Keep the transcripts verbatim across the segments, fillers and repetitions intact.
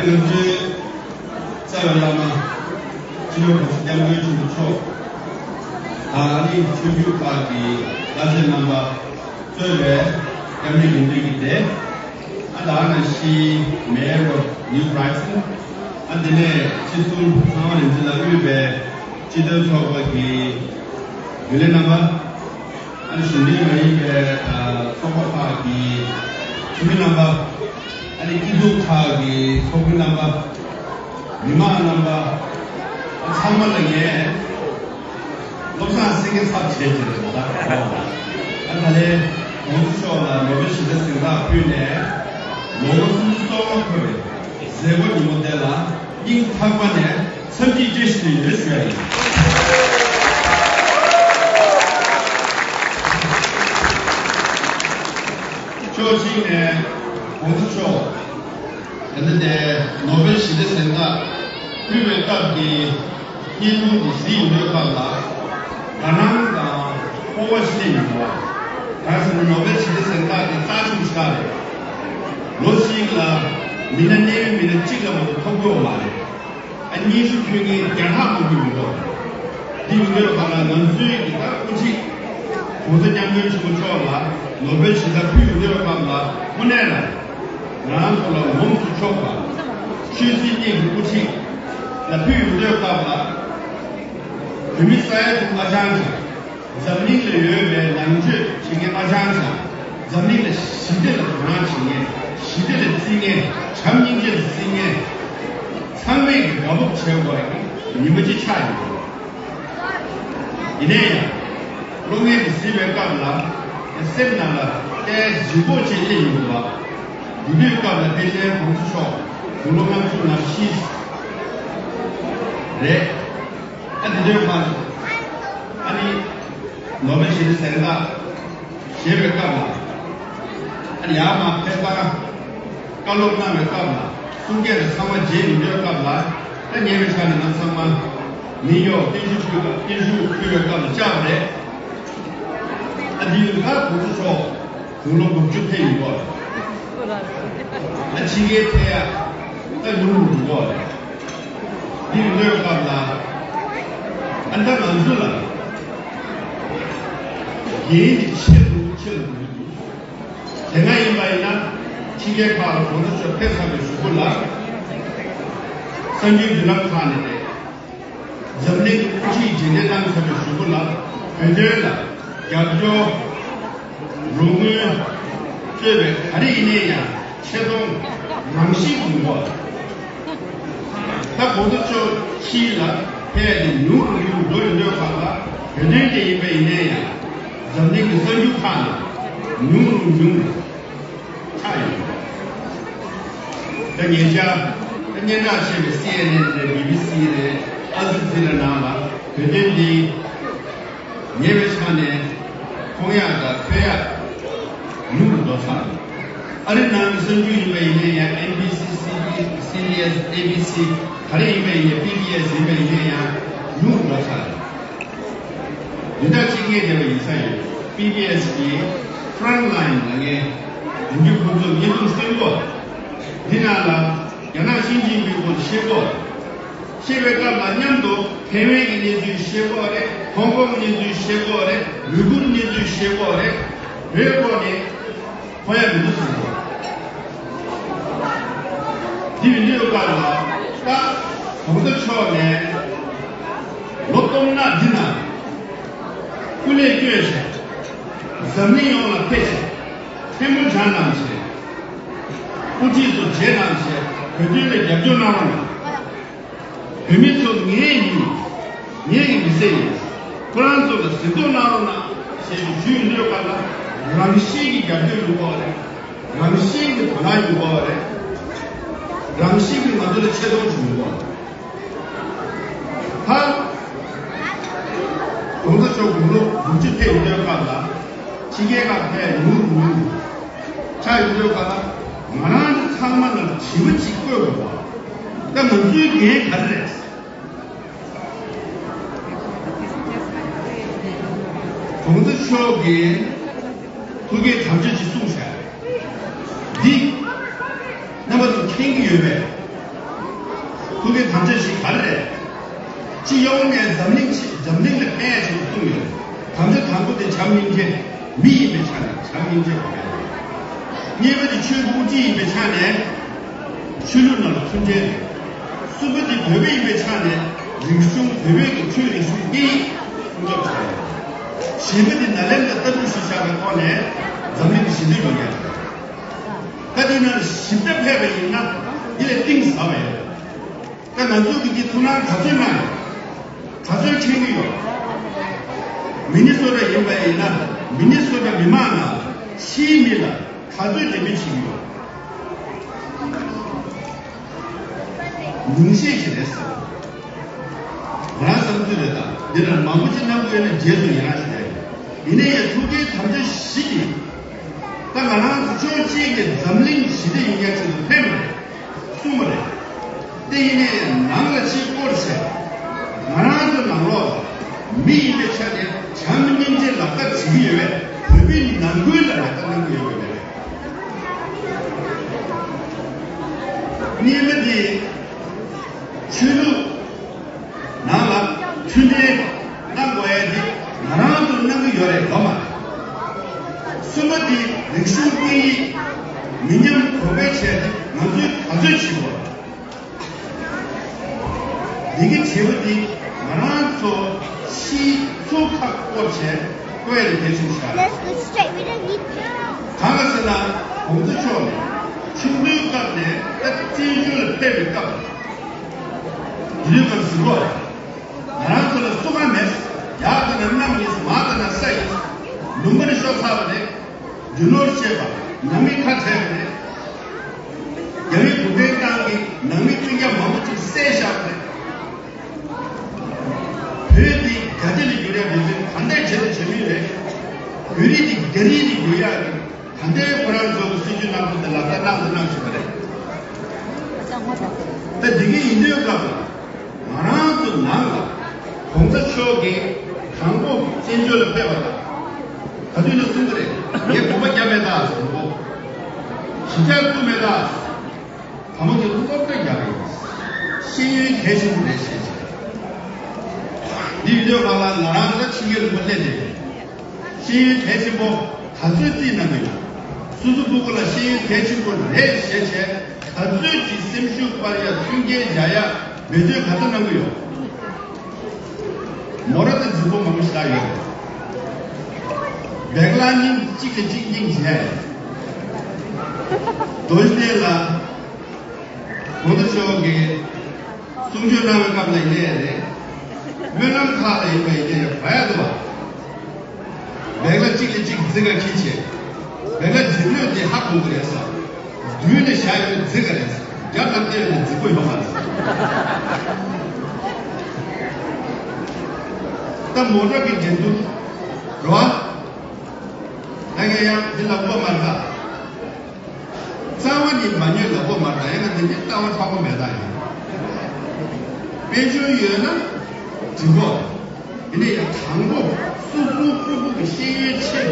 ང་ཚོའི་རྩ་བའི་བླ་མ་སྤྱི་ནོར་༸གོང་ས་༸སྐྱབས་མགོན་ཆེན་པོ་མཆོག་དང་། ཨ་ནི་ཆོས་བརྒྱུད་ཁག་གི་བླ་ཆེན་རྣམ་པ། གཙོས་པའི་སྐྱབས་གནས་དགེ་འདུན་གྱི་སྡེ། ཨ་ད་ནང་བཞིན་མེ་རོ་ནིའུ་བྷི་རའིཊ་སོན། ཨ་དེ་ནས་སྤྱི་ཟུར་ཚངས་དབང་རིག་འཛིན་ལགས་དབུས་པའི་སྤྱི་མཐུན་ཚོགས་པ་གི་རྒྱུན་ལས་རྣམ་པ། ཨ་ནི་གཞུང་འབྲེལ་མ་ཡིན་པའི་ཨ་ཚོགས་པ་ཁག་གི་འཐུས་མི་རྣམ་པ། ཨ་ནི་སྐྱིད་སྡུག་ཁག་གི་ཚོགས་མི་རྣམ་པ། མི་མང་རྣམ་པ། ཨ་ཚང་མ་ལ་ངས་བློ་བཟང་སེང་གེ་ཚབ་བྱས་བྱས་རེད་ད། ཨ་ད་ལན་༸གོང་ས་མཆོག་ལ་ནོ་བེལ་ཞི་བདེ་གཟེངས་རྟགས་ཕུལ་ནས་ལོ་ངོ་སུམ་ཅུ་སོ་ལྔ་འཁོར་བའི་མཛད་སྒོ་ཉིན་མོ་དེ་ལ་སྙིང་ཐག་པ་ནས་འཚམས་འདྲི་བཀྲ་ཤིས་བདེ་ལེགས་ཞུ་ཡ་ཡིན། ཕྱོགས་གཅིག་ནས་༸གོང་ས་མཆོག་ད་ལྟ་དེ་ནོ་བེལ་ཞི་བདེ་གཟེངས་རྟགས་ཕུལ་བའི་སྐབས་ཀྱི་བརྙན་ཐུང་དེ་གཟིགས་ཡོང་དུས་སྐབས་ལ་དགའ་སྣང་དང་སྤོབས་པ་ཞིག་སླེབས་ཡོང་བ། གང་ཟེར་ན་ནོ་བེལ་ཞི་བདེ་གཟེངས་རྟགས་དེ་རྩ་ཆེན་པོ་ཞིག་རེད། ལོ་གཅིག་ལ་མི་སྣ་གནད་ཡོད་མི་སྣ་གཅིག་ལ་མ་གཏོགས་ཐོབ་ཀྱི་ཡོད་མ་རེད། ཨ་སྙན་ཞུ་ཕུལ་མཁན་བརྒྱ་ཕྲག་མང་པོ་ཡོད་འགྲོ། འདི་ཡོང་དུས་སྐབས་ལ་ང་ཚོའི་གི་ད་དབུ་ཁྲིད་༸གོང་ས་༸སྐྱབས་མགོན་ཆེན་པོ་མཆོག་ལ་ནོ་བེལ་ཞི་བདེ་ཕུལ་ཡོང་དུས་སྐབས་ལ་དངོས་གནས་ལ་ང་རང་ཚོ་ལ་ངོམས་སུ་ཆོག་པ། ཆོས་སྲིད་གཉིས་ཀྱི་དབུ་ཁྲིད་ལ་ཕུལ་ཡོང་དུས་སྐབས་ལ་བོད་མི་ས་ཡ་དྲུག་ཨ་ཅང་ཅིག་འཛམ་གླིང་ལ་ཡོད་པའི་ནང་ཆོས་བྱེད་མཁན་ཨ་ཅང་ཅང་། འཛམ་གླིང་ལ་ཞི་བདེ་ལ་དོ་སྣང་བྱེད་མཁན། ཞི་བདེ་ལ་བརྩི་མཁན། བྱམས་སྙིང་རྗེ་ལ་བརྩི་མཁན། ཚང་མས་ཀྱི་དགའ་སྤོབས་བྱེད་དགོས་པའི་ཉིན་མོ་ཅིག་ཆགས་ཡོད། ཡིན་ནའི་ཡང་། གློག་བརྙན་དེ་གཟིགས་པའི་སྐབས་ལ་སེམས་ནང་ལ་ཏོག་ཙམ་ལྗིད་ཁོག་ཅིག་སླེབས་ཡོང་གི་འདུག་པ། དེ་དུས་སྐབས་ལ་ཕལ་ཆེར་༸གོང་ས་མཆོག་དགུང་ལོ་ལྔ་བཅུ་ང་བཞི་རེད། ཨ་དེ་དུས་ཁར་ཨ་ནི་ནོ་བེལ་ཞི་བདེ་གཟེངས་རྟགས་བཞེས་པའི་སྐབས་ལ། ཨ་ནི་ཡར་མར་ཕེབས་སྟངས་བཀའ་སློབ་གནང་བའི་སྐབས་ལ་གསུང་སྐད་ལ་ཚང་མ་བརྗེད་མི་འགྲོའི་སྐབས་ལ། ཨ་ཉེ་བའི་ཆ་ནས་ང་ཚང་མ་མི་གཡོག་བརྟན་བཞུགས་ཕུལ་བ་བརྟན་བཞུགས་ཕུལ་བའི་སྐབས་ལ་བཅར་བ་རེད། ཨ་དེ་ཡོད་ཁར་༸གོང་ས་མཆོག་དགུང་ལོ་དགུ་བཅུ་ཕེབས་ཡོད་པ། ཨ་ཕྱི་རྒྱལ་ཕེབས་ཡ་ད་ཉུང་རུ་འགྲོ་གི་རེད། འདི་ལོས་སྐབས་ལ་ཨ་ད་ང་ཚོ་ལ་འགན་འདི་ཆེ་རུ་ཆེ་རུ་འགྲོ་གི་འདུག་དེ་སྔ་ཡིན་པ་ཡིན་ན་ཕྱི་རྒྱལ་ཁག་ལ་༸གོང་ས་མཆོག་ཕེབས་ཚར་བའི་གཞུག་གུ་ལ་གསར་འགྱུར་བརྒྱུད་ལམ་ཁག་ནས་རེད། འཛམ་གླིང་གི་དབུ་ཁྲིད་རྗེས་འདེད་གནང་ཚར་བའི་གཞུག་གུ་ལ་བོད་དོན་ལ་རྒྱབ་སྐྱོར། རོགས་དངུལ་སྤྲོད་པའི་ག་རེ་ཡིན་ནའི་ཡང་ཆེ་མཐོང་རང་བཞིན་གྱིས་འགྲོ་བ། ད་༸གོང་ས་མཆོག་ཕྱིའི་ལ་ཕེབས་ཏེ་ཉུང་རུ་ཉུང་རུ་འགྲོ་ཡོང་དུས་སྐབས་ལ་བོད་དོན་དེ་ཡིན་པ་ཡིན་ནའི་ཡང་འཛམ་གླིང་གི་གསར་འགྱུར་ཁག་ནང་ཉུང་རུ་ཉུང་རུ་ཆགས་ཡོད། ད་ཉེ་ཆར་ད་སྙན་གྲགས་ཆེ་བའི་སི་ཨེན་ཨེན་རེད། བྷི་བྷི་སི་རེད། ཨལ་ཇི་ཛི་ར་ནང་ལ་བོད་དོན་འདི་ཉེ་བའི་ཆ་ནས་མཐོང་ཡག་དང་ཐོས་ཡག་ཉུང་རུ་འགྲོ་ཚར། ཨ་རི་ནང་གི་གསར་འགྱུར་ཡིན་པ་ཡིན་ནའི་ཡང་ཨེན་བྷི་སི། སི་བྷི་ཨེས། ཨེ་བྷི་སི་ག་རེ་ཡིན་པ་ཡིན་ནའི། པི་བི་ཨེས་ཡིན་པ་ཡིན་ནའི་ཡང་ཉུང་རུ་འགྲོ་ཚར། འདི་འདྲ་གཅིག་ངས་བལྟས་པ་ཡིན་ས་ཡོད། པི་བི་ཨེས་ཀྱི་ཕ་རོན་ཊི་ལའིན་ལ་ངས་དེང་དུས་ཁོང་ཚོ་བརྙན་ཐུང་བསྟན་གོ། འདི་ནང་ལ་རྒྱ་ནག་ཞི་ཅིན་ཕིང་སྐོར་བཤད་གོ། བཤད་པའི་སྐབས་ལ་མཉམ་དུ་ཐའེ་ཝན་གྱི་གནས་ཚུལ་བཤད་གོ་རེད། ཧོང་ཀོང་གི་གནས་ཚུལ་བཤད་གོ་རེད། ཡུ་གུར་གནས་ཚུལ་བཤད་གོ་རེད། བོད་སྐོར་ནས་ཁོ་ཡང་མི་འདུག་ཟེར་གོ། དེ་མི་འདུག་པ་ལ་ད་གོང་ས་མཆོག་ནས་ལོ་སྟོང་ཕྲག་འདི་ན་སྐུ་ལས་བསྐྱོན་བྱས། འཛམ་གླིང་ཡོངས་ལ་ཕེབས་བྱས། ཐལ་མོ་སྦྱར་གནང་བྱས། དབུ་ཁྲིད་ཚོ་མཇལ་གནང་བྱས། བོད་དོན་ལ་རྒྱབ་སྐྱོར་གནང་རོགས་གནང་། བོད་མི་ཚོ་ངའི་ཡིན། ངའི་གི་མི་སེར་ཡིན། ཁོ་རང་ཚོ་ལ་གཟིགས་རྟོག་གནང་རོགས་གནང་ཞེས་ཞུ་ཡོང་དུས་སྐབས་ལ་རང་བཞིན་གྱི་རྒྱབ་སྐྱོར་ཡོང་གི་རེད། རང་བཞིན་གྱི་དོ་སྣང་ཡོང་གི་རེད། རང་བཞིན་གྱི་ང་ཚོ་ལ་ཆེ་མཐོང་ཞིག་ཡོང་གི་རེད། ད་༸གོང་ས་མཆོག་དགུང་ལོ་དགུ་བཅུ་ཐེབས་ཡོང་དུས་སྐབས་ལ་ཕྱི་རྒྱལ་ཁག་ཐེབས་ཉུང་རུ་ཉུང་རུ་ཆགས་ཡོང་དུས་སྐབས་ལ་ང་རང་ཚོ་ཚང་མ་ལ་དྲི་བ་གཅིག་བཀོད་དགོས་པ། ད་ང་ཚོའི་འགན་ག་རེ་རེད། གོང་ས་མཆོག་གིས་ཐུགས་བསྐྱེད་དམ་བཅའ་ཅིག་གསུངས་བཞག་འདི་རྣམ་པ་ཚོ་མཁྱེན་གྱི་ཡོད་པས། ཐུགས་ཀྱི་དམ་བཅའ་ཞིག་ག་རེ་རེད། སྤྱི་ཡོངས་ནས་འཛམ་གླིང་ཆེ་འཛམ་གླིང་ལ་ཕན་ཡག་ཞིག་ཏུ་གསུངས་ཡོད། དམ་བཅའ་དང་པོ་དེ་བྱམས་སྙིང་རྗེ། མི་ཡིན་པའི་ཆ་ནས་བྱམས་སྙིང་རྗེ་དགོས་ཡོད། གཉིས་པ་དེ་ཆོས་ཀྱི་དབུ་ཁྲིད་ཡིན་པའི་ཆ་ནས་ཆོས་ལུགས་ནང་ལ་མཐུན་འབྲེལ་རེད། གསུམ་པ་དེ་བོད་པ་ཡིན་པའི་ཆ་ནས་རིག་གཞུང་བོད་པའི་གི་ཆོས་རིག་གཞུང་སྐད་ཡིག་སྲུང་སྐྱོབ་བྱས་ཡོད། བཞི་པ་དེ་ནཱ་ལེནྡྲ་ལྟ་གྲུབ་གཞིར་བཞག་པའི་ཐོག་ནས་འཛམ་གླིང་གི་ཞི་བདེ་ཡོང་ཡག་རེད། ད་དེ་ནང་ཞིབ་ཕྲ་ཕེབས་པ་ཡིན་ན་འདི་ལས་གཏིང་ཟབ་པ་ཡོད། ད་ང་ཚོ་གི་འདི་ཐུགས་སྣང་ག་ཚོད་གནང་ཡོད། ག་ཚོད་མཁྱེན་གྱི་ཡོད། མི་ནི་སོ་ཊ་ཡིན་པ་ཡིན་ན་མི་ནི་སོ་ཊ་མི་མང་ནང་ཕྱིའི་མི་ལ་ག་ཚོད་འབྲེལ་མོལ་བྱེད་ཀྱི་ཡོད། ཉུང་ཤས་ཤིག་རེད་ཟེར། ང་རང་བསམ་ཚུལ་རེད་ད། འདི་ལ་མང་པོ་ཅིག་གནང་དགོས་ན་རྗེས་སུ་ཡི་རང་ཞུ་ཡ་ཡིན། ཡིན་ན་ཡང་ཐུགས་ཀའི་དམ་བཅའ་བཞི་གིས་ད་ང་རང་ཚོ་ཕྱོགས་གཅིག་ནས་འཛམ་གླིང་ཞི་བདེ་ཡོང་ཡ་ཆེད་དུ་ཕན་པ་རེད། གསུངས་པ་རེད། དེ་ཡིན་ནའི་ནང་ལ་ཅིག་སྐོར་བྱས། ང་རང་ཚོ་ནང་ལོགས་ལ་མི་ཡིན་པའི་ཆ་ནས་བྱམས་སྙིང་རྗེ་ལག་བསྟར་བྱེད་ཀྱི་ཡོད་པས་བོད་པའི་ནང་ཁུལ་ལ་ལག་བསྟར་གནང་གི་ཡོད་པ་རེད། གཉིས་པ་དེ་ཆོས་ལུགས་ནང་ལ་མཐུན་སྒྲིལ་གནང་དགོས་ཡ་དེ་ང་རང་ཚོ་གནང་གི་ཡོད་རེད་ཡོད་མ་རེད། གསུམ་པ་དེ་རིག་གཞུང་སྐད་ཡིག་མི་ཉམས་གོང་འཕེལ་བྱས་ཏེ་ང་ཚོས་ག་ཚོད་བྱེད་དགོས། འདི་གི་བྱེད་པ་འདི་ང་རང་ཚོ་ཕྱིའི་ཚོགས་ཁག་སྐོར་བྱས་བཀོད་ཡ་དེ་གལ་ཆེན་པོ་ཞིག་རེད། གང་ལ་ཟེར་ན་༸གོང་ས་མཆོག་ནས་ཆུང་དུས་སྐབས་ནས་ད་བཙན་བྱོལ་ལ་ཕེབས་པའི་སྐབས་དེ་དུས་ཀྱང་གཟིགས་རོགས། ང་རང་ཚོ་ལ་སུ་གང་མེད། ཡག་ལྟ་ན་གནམ་ཡིན། མ་ལྟ་ན་ས་ཡིན། ལུང་པ་ནས་ཤོར་ཚར་བ་རེད། རྒྱུ་ནོར་བཤད་པ། ནང་མི་ཁ་བྲལ་བ་རེད། རྒྱ་མི་གུང་ཁྲན་ཏང་གིས་ནང་མི་སྤུན་ཀྱག་མང་པོ་ཅིག་བསད་བཞག་པ་རེད། བོད་འདི་རྒྱ་སྡེ་ལ་འགྱུར་ཡག་འདི་ཚོས་ག་འདྲས་བྱེད་དུ་བྱེད་མུས་རེད། བོད་རིགས་འདི་རྒྱ་རིགས་ལ་འགྱུར་ཡག་གི་ད་ལྟའི་ཁོ་རང་ཚོ་གི་སྲིད་ཇུས་གནང་སྟངས་དེ་ལག་བསྟར་གནང་དང་གནང་བཞིན་པ་རེད། ད་འདི་གི་ཡིན་དུས་སྐབས་ལ་ང་རང་ཚོ་ནང་ལ་༸གོང་ས་མཆོག་གིས་དང་པོ་བཙན་བྱོལ་ལ་ཕེབས་པ་དང་། ག་དུས་ནས་གསུང་གི་རེད། ངས་གོམ་པ་བརྒྱབ་མེད་ད་ཟེར་གོ། གཞིས་ཆགས་བཙུགས་མེད་ད། ད་མ་གི་སློབ་གྲྭ་རྒྱག་གི་ཡིན། ཤེས་ཡོན་གལ་ཆེན་པོ་རེད་ཞེས་བྱས། འདི་ཡིན་དུས་སྒང་ལ་ང་རང་ད་ཆིང་གེ་ལུང་པ་སླེབས་ཏེ། ཤེས་ཡོན་གལ་ཆེན་པོ་ག་ཚོད་རྩིས་གནང་གི་ཡོད། སོ་སོ་སྤུ་གུ་ལ་ཤེས་ཡོན་གལ་ཆེན་པོ་རེད་ཞེས་བྱས་ག་ཚོད་ཀྱི་སེམས་ཤུགས་སྤར་ཡ། མཐུན་རྐྱེན་སྦྱར་ཡ། འབད་བརྩོན་ག་ཚོད་གནང་གི་ཡོད། མོ་ར་དང་རྫིག་པོ་མང་པོ་ཞིག་ལ་ཡོད་རེད། སྦེག་ལ་སྙིང་གཅིག་ལ་གཅིག་སྙིང་རྗེ་ཡ་ཡོད། རྡོ་རྗེ་གདན་ལ་༸གོང་ས་མཆོག་གིས་གསུང་ཆོས་གནང་བའི་སྐབས་ལ་ཡིན་ནའི་རེད། སྨོན་ལམ་ཁག་ལ་ཡིན་པ་ཡིན་ནའི་རེད། བ་ཡ་འདུག་བ། སྦེག་ལ་གཅིག་ལ་གཅིག་རྫི་ག་ཁྱི་བྱེད། སྦེག་ལ་རྫི་ལོས་དེ་ཧ་གོ་གི་རེད་ཟེར། མདུན་ལ་བཞག་ཡོད་རྫི་ག་རེད་ཟེར། རྒྱབ་ལ་བལྟས་ཡོད་རྫི་པོ་ཡོད་མ་རེད་ཟེར། ད་མོ་ཊ་གི་འགྲན་བསྡུར་རོ། ད་ངས་ཡང་འདི་ལ་མགོ་མ་རྩ། རྩ་བ་ནི་མ་ཉོས་ལ་མགོ་མ་རྩ། ཡང་ན་འདི་འདི་ལྟ་བ་ཕྲ་མོ་མེད་ད་ཡིན། དཔལ་འབྱོར་ཡོད་ན་འགྲིག་གོ། དེ་ནས་ཡང་དང་པོ་སོ་སོའི་སྤུ་གུ་གི་ཤེས་ཡོན་ཆེད་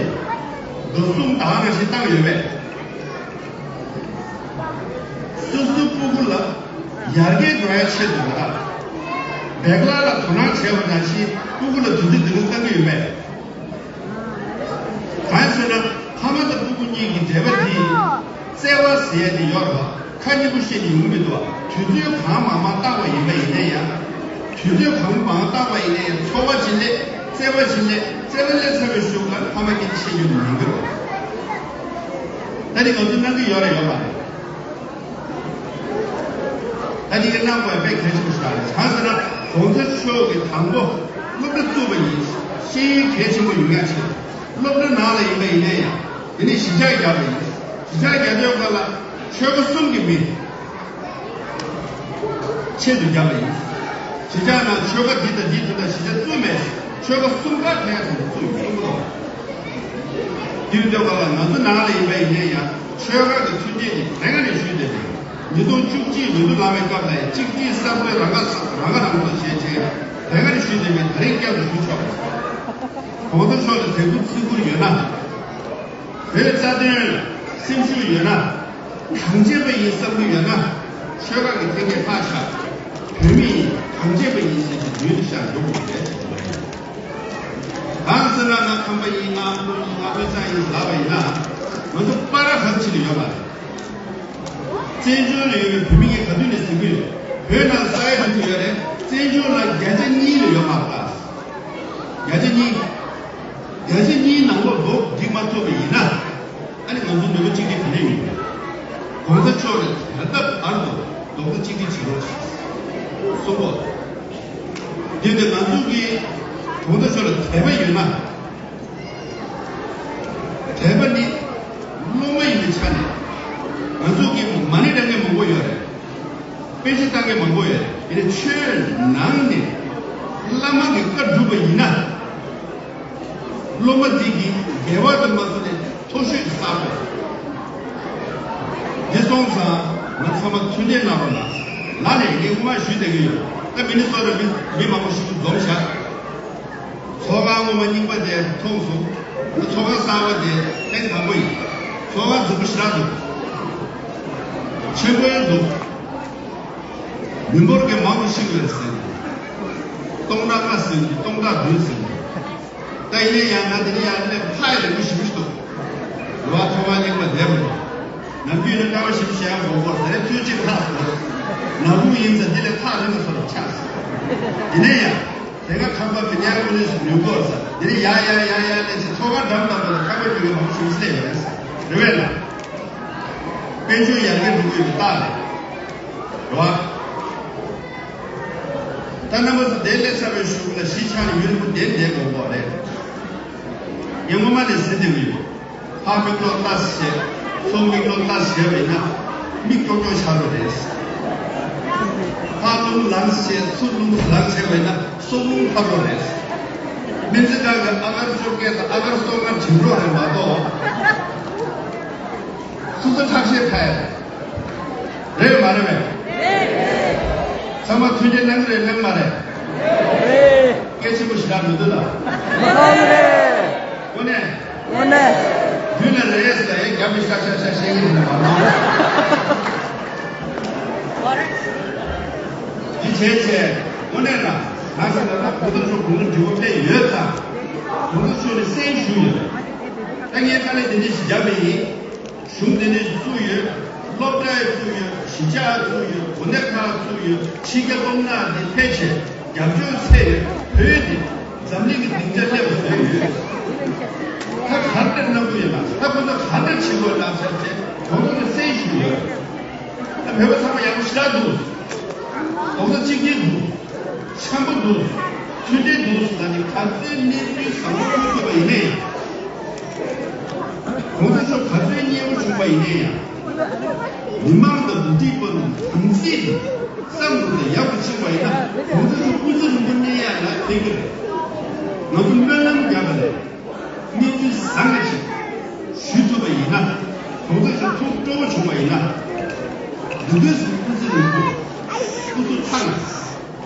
དུ་རྡོ་གསུམ་དང་ནང་བཞིན་བཏང་ཡོད་པས། སོ་སོའི་སྤུ་གུ་ལ་ཡར་རྒྱས་འགྲོ་ཡ་ཆེད་དུ་ད་སྦེག་ལ་ལ་དོ་སྣང་བྱས་པ་ནང་བཞིན་སྤུ་གུ་ལ་དུས་ཚོད་འདི་ག་བཏང་གི་ཡོད་པས། གང་ཟེར་ན་ཕ་མ་དང་སྤུ་གུ་གཉིས་ཀྱི་འབྲེལ་བ་འདི་བརྩེ་བ་ཟེར་ཡ་དེ་ཡོད་རེད་བ། ཁ་གཉིས་པོ་བཤད་ནས་ཡོང་གི་མི་འདུག་བ། དུས་ཚོད་གང་མང་མང་བཏང་བ་ཡིན་པ་ཡིན་ན་ཡང་། དུས་ཚོད་གང་མང་བཏང་བ་ཡིན་ན་ཡང་ཚོར་བ་ཅིག་སླེབས། བརྩེ་བ་ཅིག་སླེབས། བརྩེ་བ་སླེབས་ཚར་བའི་གཞུག་ལ་ཕ་མ་སྐད་ཆ་བཤད་རྒྱུ་ནི་མིན་གྱི་རེད། ད་ནི་ང་ཚོས་གནང་གི་ཡོད་རེད་ཡོད་མ་རེད། ད་འདི་ག་གནང་དགོས་དཔེ་གལ་ཆེན་པོ་ཞིག་རེད། གང་ཟེར་ན་༸གོང་ས་མཆོག་གིས་དང་པོ་སློབ་གྲྭ་བཙུགས་པ་ཡིན། ཤེས་ཡོན་གལ་ཆེན་པོ་ཡོང་ཡ་ཆེད། སློབ་གྲྭ་ནང་ལ་ཡིན་པ་ཡིན་ན་ཡང་དེ་ནས་གཞིས་ཆགས་བརྒྱབ་པ་ཡིན། གཞིས་ཆགས་བརྒྱབ་དུས་སྐབས་ལ་ཆོལ་ཁ་གསུམ་གྱི་མི་ཆེད་དུ་བརྒྱབ་པ་ཡིན། གཞིས་ཆགས་ནང་ཆོལ་ཁ་འདི་དང་འདི་དེ་དང་གཞིས་ཆགས་བཙུགས་མེད། ཆོལ་ཁ་གསུམ་ཀ་ཕན་ཚུན་བཙུགས་ཡོད་གསུངས་པ་དང་། དེ་ཡིན་དུས་སྐབས་ལ་ང་ཚོ་ནང་ལ་ཡིན་པ་ཡིན་ན་ཡང་ཆོལ་ཁ་གི་མཐུན་སྒྲིལ་དེ་དེ་སྔ་ནས་ཞུས་བསྡད་པས། ཉིས་སྟོང་བཅུ་གཅིག་འོས་བསྡུ་ལངས་པའི་སྐབས་ལ་ཡང་གཅིག་སྒྲིལ་གསར་བཟོས་རང་ཁ་རང་ཁ་རང་གསོ་བྱས་རྗེས་དེ་སྔ་ནས་ཞུས་བསྡད་པས། ད་རེས་བསྐྱར་དུ་ཞུ་ཆོག་པ། གོང་ས་མཆོག་ལ་དད་གུས་བརྩི་བཀུར་ཡོད་ན། བོད་རྩ་དོན་ལ་སེམས་ཤུགས་ཡོད་ན། གང་བྱེད་པ་ཡིན་བསམ་གྱི་ཡོད་ན། ཆོལ་ཁ་གི་འཐེན་འཁྱེར་ཕར་བཞག་བོད་མི་གང་བྱེད་པ་ཡིན་ཟེར་གྱི་མདུན་དུ་ཤར་འགྲོ་དགོས་པ་རེད་ཟེར་གྱི་མ་ཡིན། གང་ཟེར་ན་ང་ཁམས་པ་ཡིན། ང་ཨ་མདོ་ཡིན། ང་དབུས་གཙང་ཡིན་ལབ་པ་ཡིན་ན། ང་ཚོ་པ་ར་ཧབ་ཆི་ལ་ཡོད་མ་རེད། བཙན་བྱོལ་ལ་ཡོད་པའི་བོད་མི་གིས་ག་དུས་ནས་ཟེར་གྱི་ཡོད། བོད་ནང་ས་ཡ་ག་ཚོད་ཡོད་རེད། བཙན་བྱོལ་ནང་བརྒྱ་ཆ་གཉིས་ལ་ཡོད་མ་རེད་ད། བརྒྱ་ཆ་གཉིས། བརྒྱ་ཆ་གཉིས་ནང་ལོགས་རྡོག་སྒྲིལ་མ་ཐུབ་པ་ཡིན་ན། ཨ་ནི་ང་ཚོ་ནུས་པ་གཅིག་སྒྲིལ་ག་ནས་ཡོང་གི། གོང་ས་མཆོག་ནས་ད་ལྟ་བར་དུ་རྡོག་རྩ་གཅིག་སྒྲིལ་བྱེད་རོགས་གསུངས་པ། འདི་ནི་ང་ཚོ་གིས་གོང་ས་མཆོག་ལ་དད་པ་ཡོད་ན། དད་པ་ནི་སློབ་མ་ཡིན་པའི་ཆ་ནས་ང་ཚོ་གིས་མ་ཎི་བགྲང་མཁན་མང་པོ་ཡོད་རེད། དཔེ་ཆ་ལྟ་མཁན་མང་པོ་ཡོད་རེད། དེ་ནི་ཆོས་ནང་ནས་བླ་མ་གི་བཀའ་བསྒྲུབས་པ་ཡིན་ན། སློབ་མ་འདི་གིས་དགེ་བ་དུ་མ་བསགས་ནས་མཐོ་ཤོས་ཀྱི་བསགས་པ། འདི་སོང་ཙང་ང་ཚང་མ་མཐུན་སྒྲིལ་གནང་རོགས་གནང་། ལ་ནས་ངས་སྔོན་མ་ཞུས་བསྡད་ཀྱི་ཡོད། ད་མི་ནི་སོ་ཊ་མི་མི་མང་པོ་ཞིག་འཛོམས་བཞག་ཚོགས་ཁང་སྔོན་མ་རྙིང་པ་དེ་མཐོང་སོང་། ད་ཚོགས་ཁང་གསར་པ་དེ་ཐེངས་དང་པོ་ཡིན། ཚོགས་ཁང་རྫིག་པོ་ཞེ་དྲག་འདུག་ཆེན་པོ་ཡང་འདུག་མི་འབོར་གྱི་མང་པོ་ཞིག་ཡོད་ཟེར། སྟོང་ཕྲག་ལྔ་ཟེར་གྱི། སྟོང་ཕྲག་བདུན་ཟེར་གྱི། ད་ཡིན་ན་ཡང་ང་དེ་ནས་ཡར་སླེབས་ཐག་ཡིན་རིང་པོ་ཞེ་པོ་ཞིག་འདུག་ལོ་བ་ཐོག་མ་རྙིང་པ་བསྡད་པ་རེད། ནམ་རྒྱུན་ནི་སྐར་མ་ཞེ་པོ་ཞིག་ཡར་འགོར་འགོར་ད་རེས་ཐོལ་གཅིག་ལྷག་སོང་། ནག་ཁུང་ཡིན་ཙང་འདི་ལས་ཐག་རིང་ན་སོང་ཆགས་སོང་། ཡིན་ན་ཡང་། དེ་ག་ཁམས་པ་མི་ཉག་ཀུན་ནས་སུ་ཉུང་གོ་ས། དེ་ནས་ཡ་ཡ་ཡ་ཡ་ལས་ཚེ་ཐོག་ཁ་འགྲམ་དང་པོ་ལ་ཁ་བའི་བུ་གའི་མང་ཤུགས་སླེབས་ཡོད་རེད། རེད་བས་ན། དཔལ་འབྱོར་ཡར་རྒྱས་འགྲོ་གི་ཡོད་པའི་རྟགས་རེད། རེད་བ། ད་རྣམ་པ་ཚོ་དེ་སླེབས་ཚར་བའི་གཞུག་ལ་གཞིས་ཆགས་ནས་ཡུན་རིང་པོ་བསྡད་བསྡད་དགོས་མཁོ་རེད། ངས་སྔོན་མ་ནས་ཟེར་བསྡད་ཀྱི་ཡོད། ཕར་མིག་ལོག་ལྟ་བྱས། ཚུར་མིག་ལོག་ལྟ་བྱས་པ་ཡིན་ན་མིག་ཀྱོག་ཀྱོག་ཆགས་འགྲོ་རེད། ཕར་རླུང་ལངས་བྱས། ཚུར་རླུང་ལངས་བྱས་པ་ཡིན་ན་སྲོག་རླུང་འཕར་འགྲོ་རེད། སྨན་རྩིས་ཁང་གི་ཨ་གར་བཅོ་བརྒྱད་དང་ཨ་གར་སོ་ལྔ་བྱིན་འགྲོ་རེད་མ་གཏོགས། སོ་སོ་ཁྲག་ཤེད་ཁ་ཡ་རེད། རེད་མ་རེད་བས། ཚང་མ་མཐུན་སྒྲིལ་གནང་གི་རེད་གནང་མ་རེད། རེད། སྐད་ཆེན་པོ་ཞེ་དྲག་མི་འདུག་ལ། མི་གནང་གི་རེད། དངོས་གནས། དངོས་གནས། མདུན་ལ་རེད་ཟེར་ཡ་རྒྱབ་ནས་ཤག་ཤག་ཤག་བཤད་ཀྱི་རེད་མ་གནང་། འདི་བྱས་བྱས་དངོས་གནས་ལ་ང་ཟེར་ན་ད་གོང་ས་མཆོག་དགུང་ལོ་བདུན་པ་ཕེབས་ཡོད་ཙང་། གོང་ས་མཆོག་ནས་གསན་ཞུས་ཡོད། ད་ངས་དཀའ་ལས་དེ་འདྲ་ཞིག་བརྒྱབ་པ་ཡིན། གཞུང་དེ་འདྲ་ཞིག་བཙུགས་ཡོད། སློབ་གྲྭ་ཡང་བཙུགས་ཡོད། གཞིས་ཆགས་བཙུགས་ཡོད། གོ་གནས་ཁག་བཙུགས་ཡོད། ཕྱི་རྒྱལ་སློབ་གྲྭ་དེ་ཕལ་ཆེར་རྒྱབ་སྐྱོར་ཚད་ཡོད། བོད་དེ་འཛམ་གླིང་གི་སྡིངས་ཆ་སླེབས་པ་བཟོས་ཡོད། ད་ག་འདྲ་གནང་དགོས་ཡོད་ན། ད་ཁོ་ཚོ་ག་འདྲ་བྱེད་དགོས་ན་ཟེར་ཏེ་གོང་ས་མཆོག་གསན་ཞུས་ཡོད། ད་བོད་པ་ཚང་མ་ཡག་པོ་ཞེ་དྲག་འདུག་རྡོག་རྩ་གཅིག་སྒྲིལ་འདུག་འཆམ་པོ་འདུག་མཐུན་སྒྲིལ་འདུག་ཟེར་ནས་ག་ཚོད་གནས་ཚུལ་བཟང་པོ་ཐོན་ཐུབ་པ་ཡིན་ནའི། གོང་ས་མཆོག་ག་ཚོད་མཉེས་པོ་བྱུང་བ་ཡིན་ནའི་ཡང་། མི་མང་དང་འགོ་ཁྲིད་པ་རྣམས་དམ་ཚིག་དང་བསམ་བློ་དང་ཡག་པོ་ཕྱིན་པ་ཡིན་ན། གོང་ས་མཆོག་སྐུ་ཚེ་རིང་པོ་གནས་ཡག་ལ་ཕན་གྱི་རེད། ང་ཚོ་སྨོན་ལམ་བརྒྱབ་པ་རེད། གནས་ཚུལ་བཟང་ངན་ཞིག་ཞུ་ཐུབ་པ་ཡིན་ན། གོང་ས་མཆོག་ཐུགས་སྤྲོ་པོ་བྱུང་བ་ཡིན་ན། འདི་འདྲ་ཞིག་སྐུ་ཚེ་རིང་པོ། སྐུ་ཚེ་ཐང་།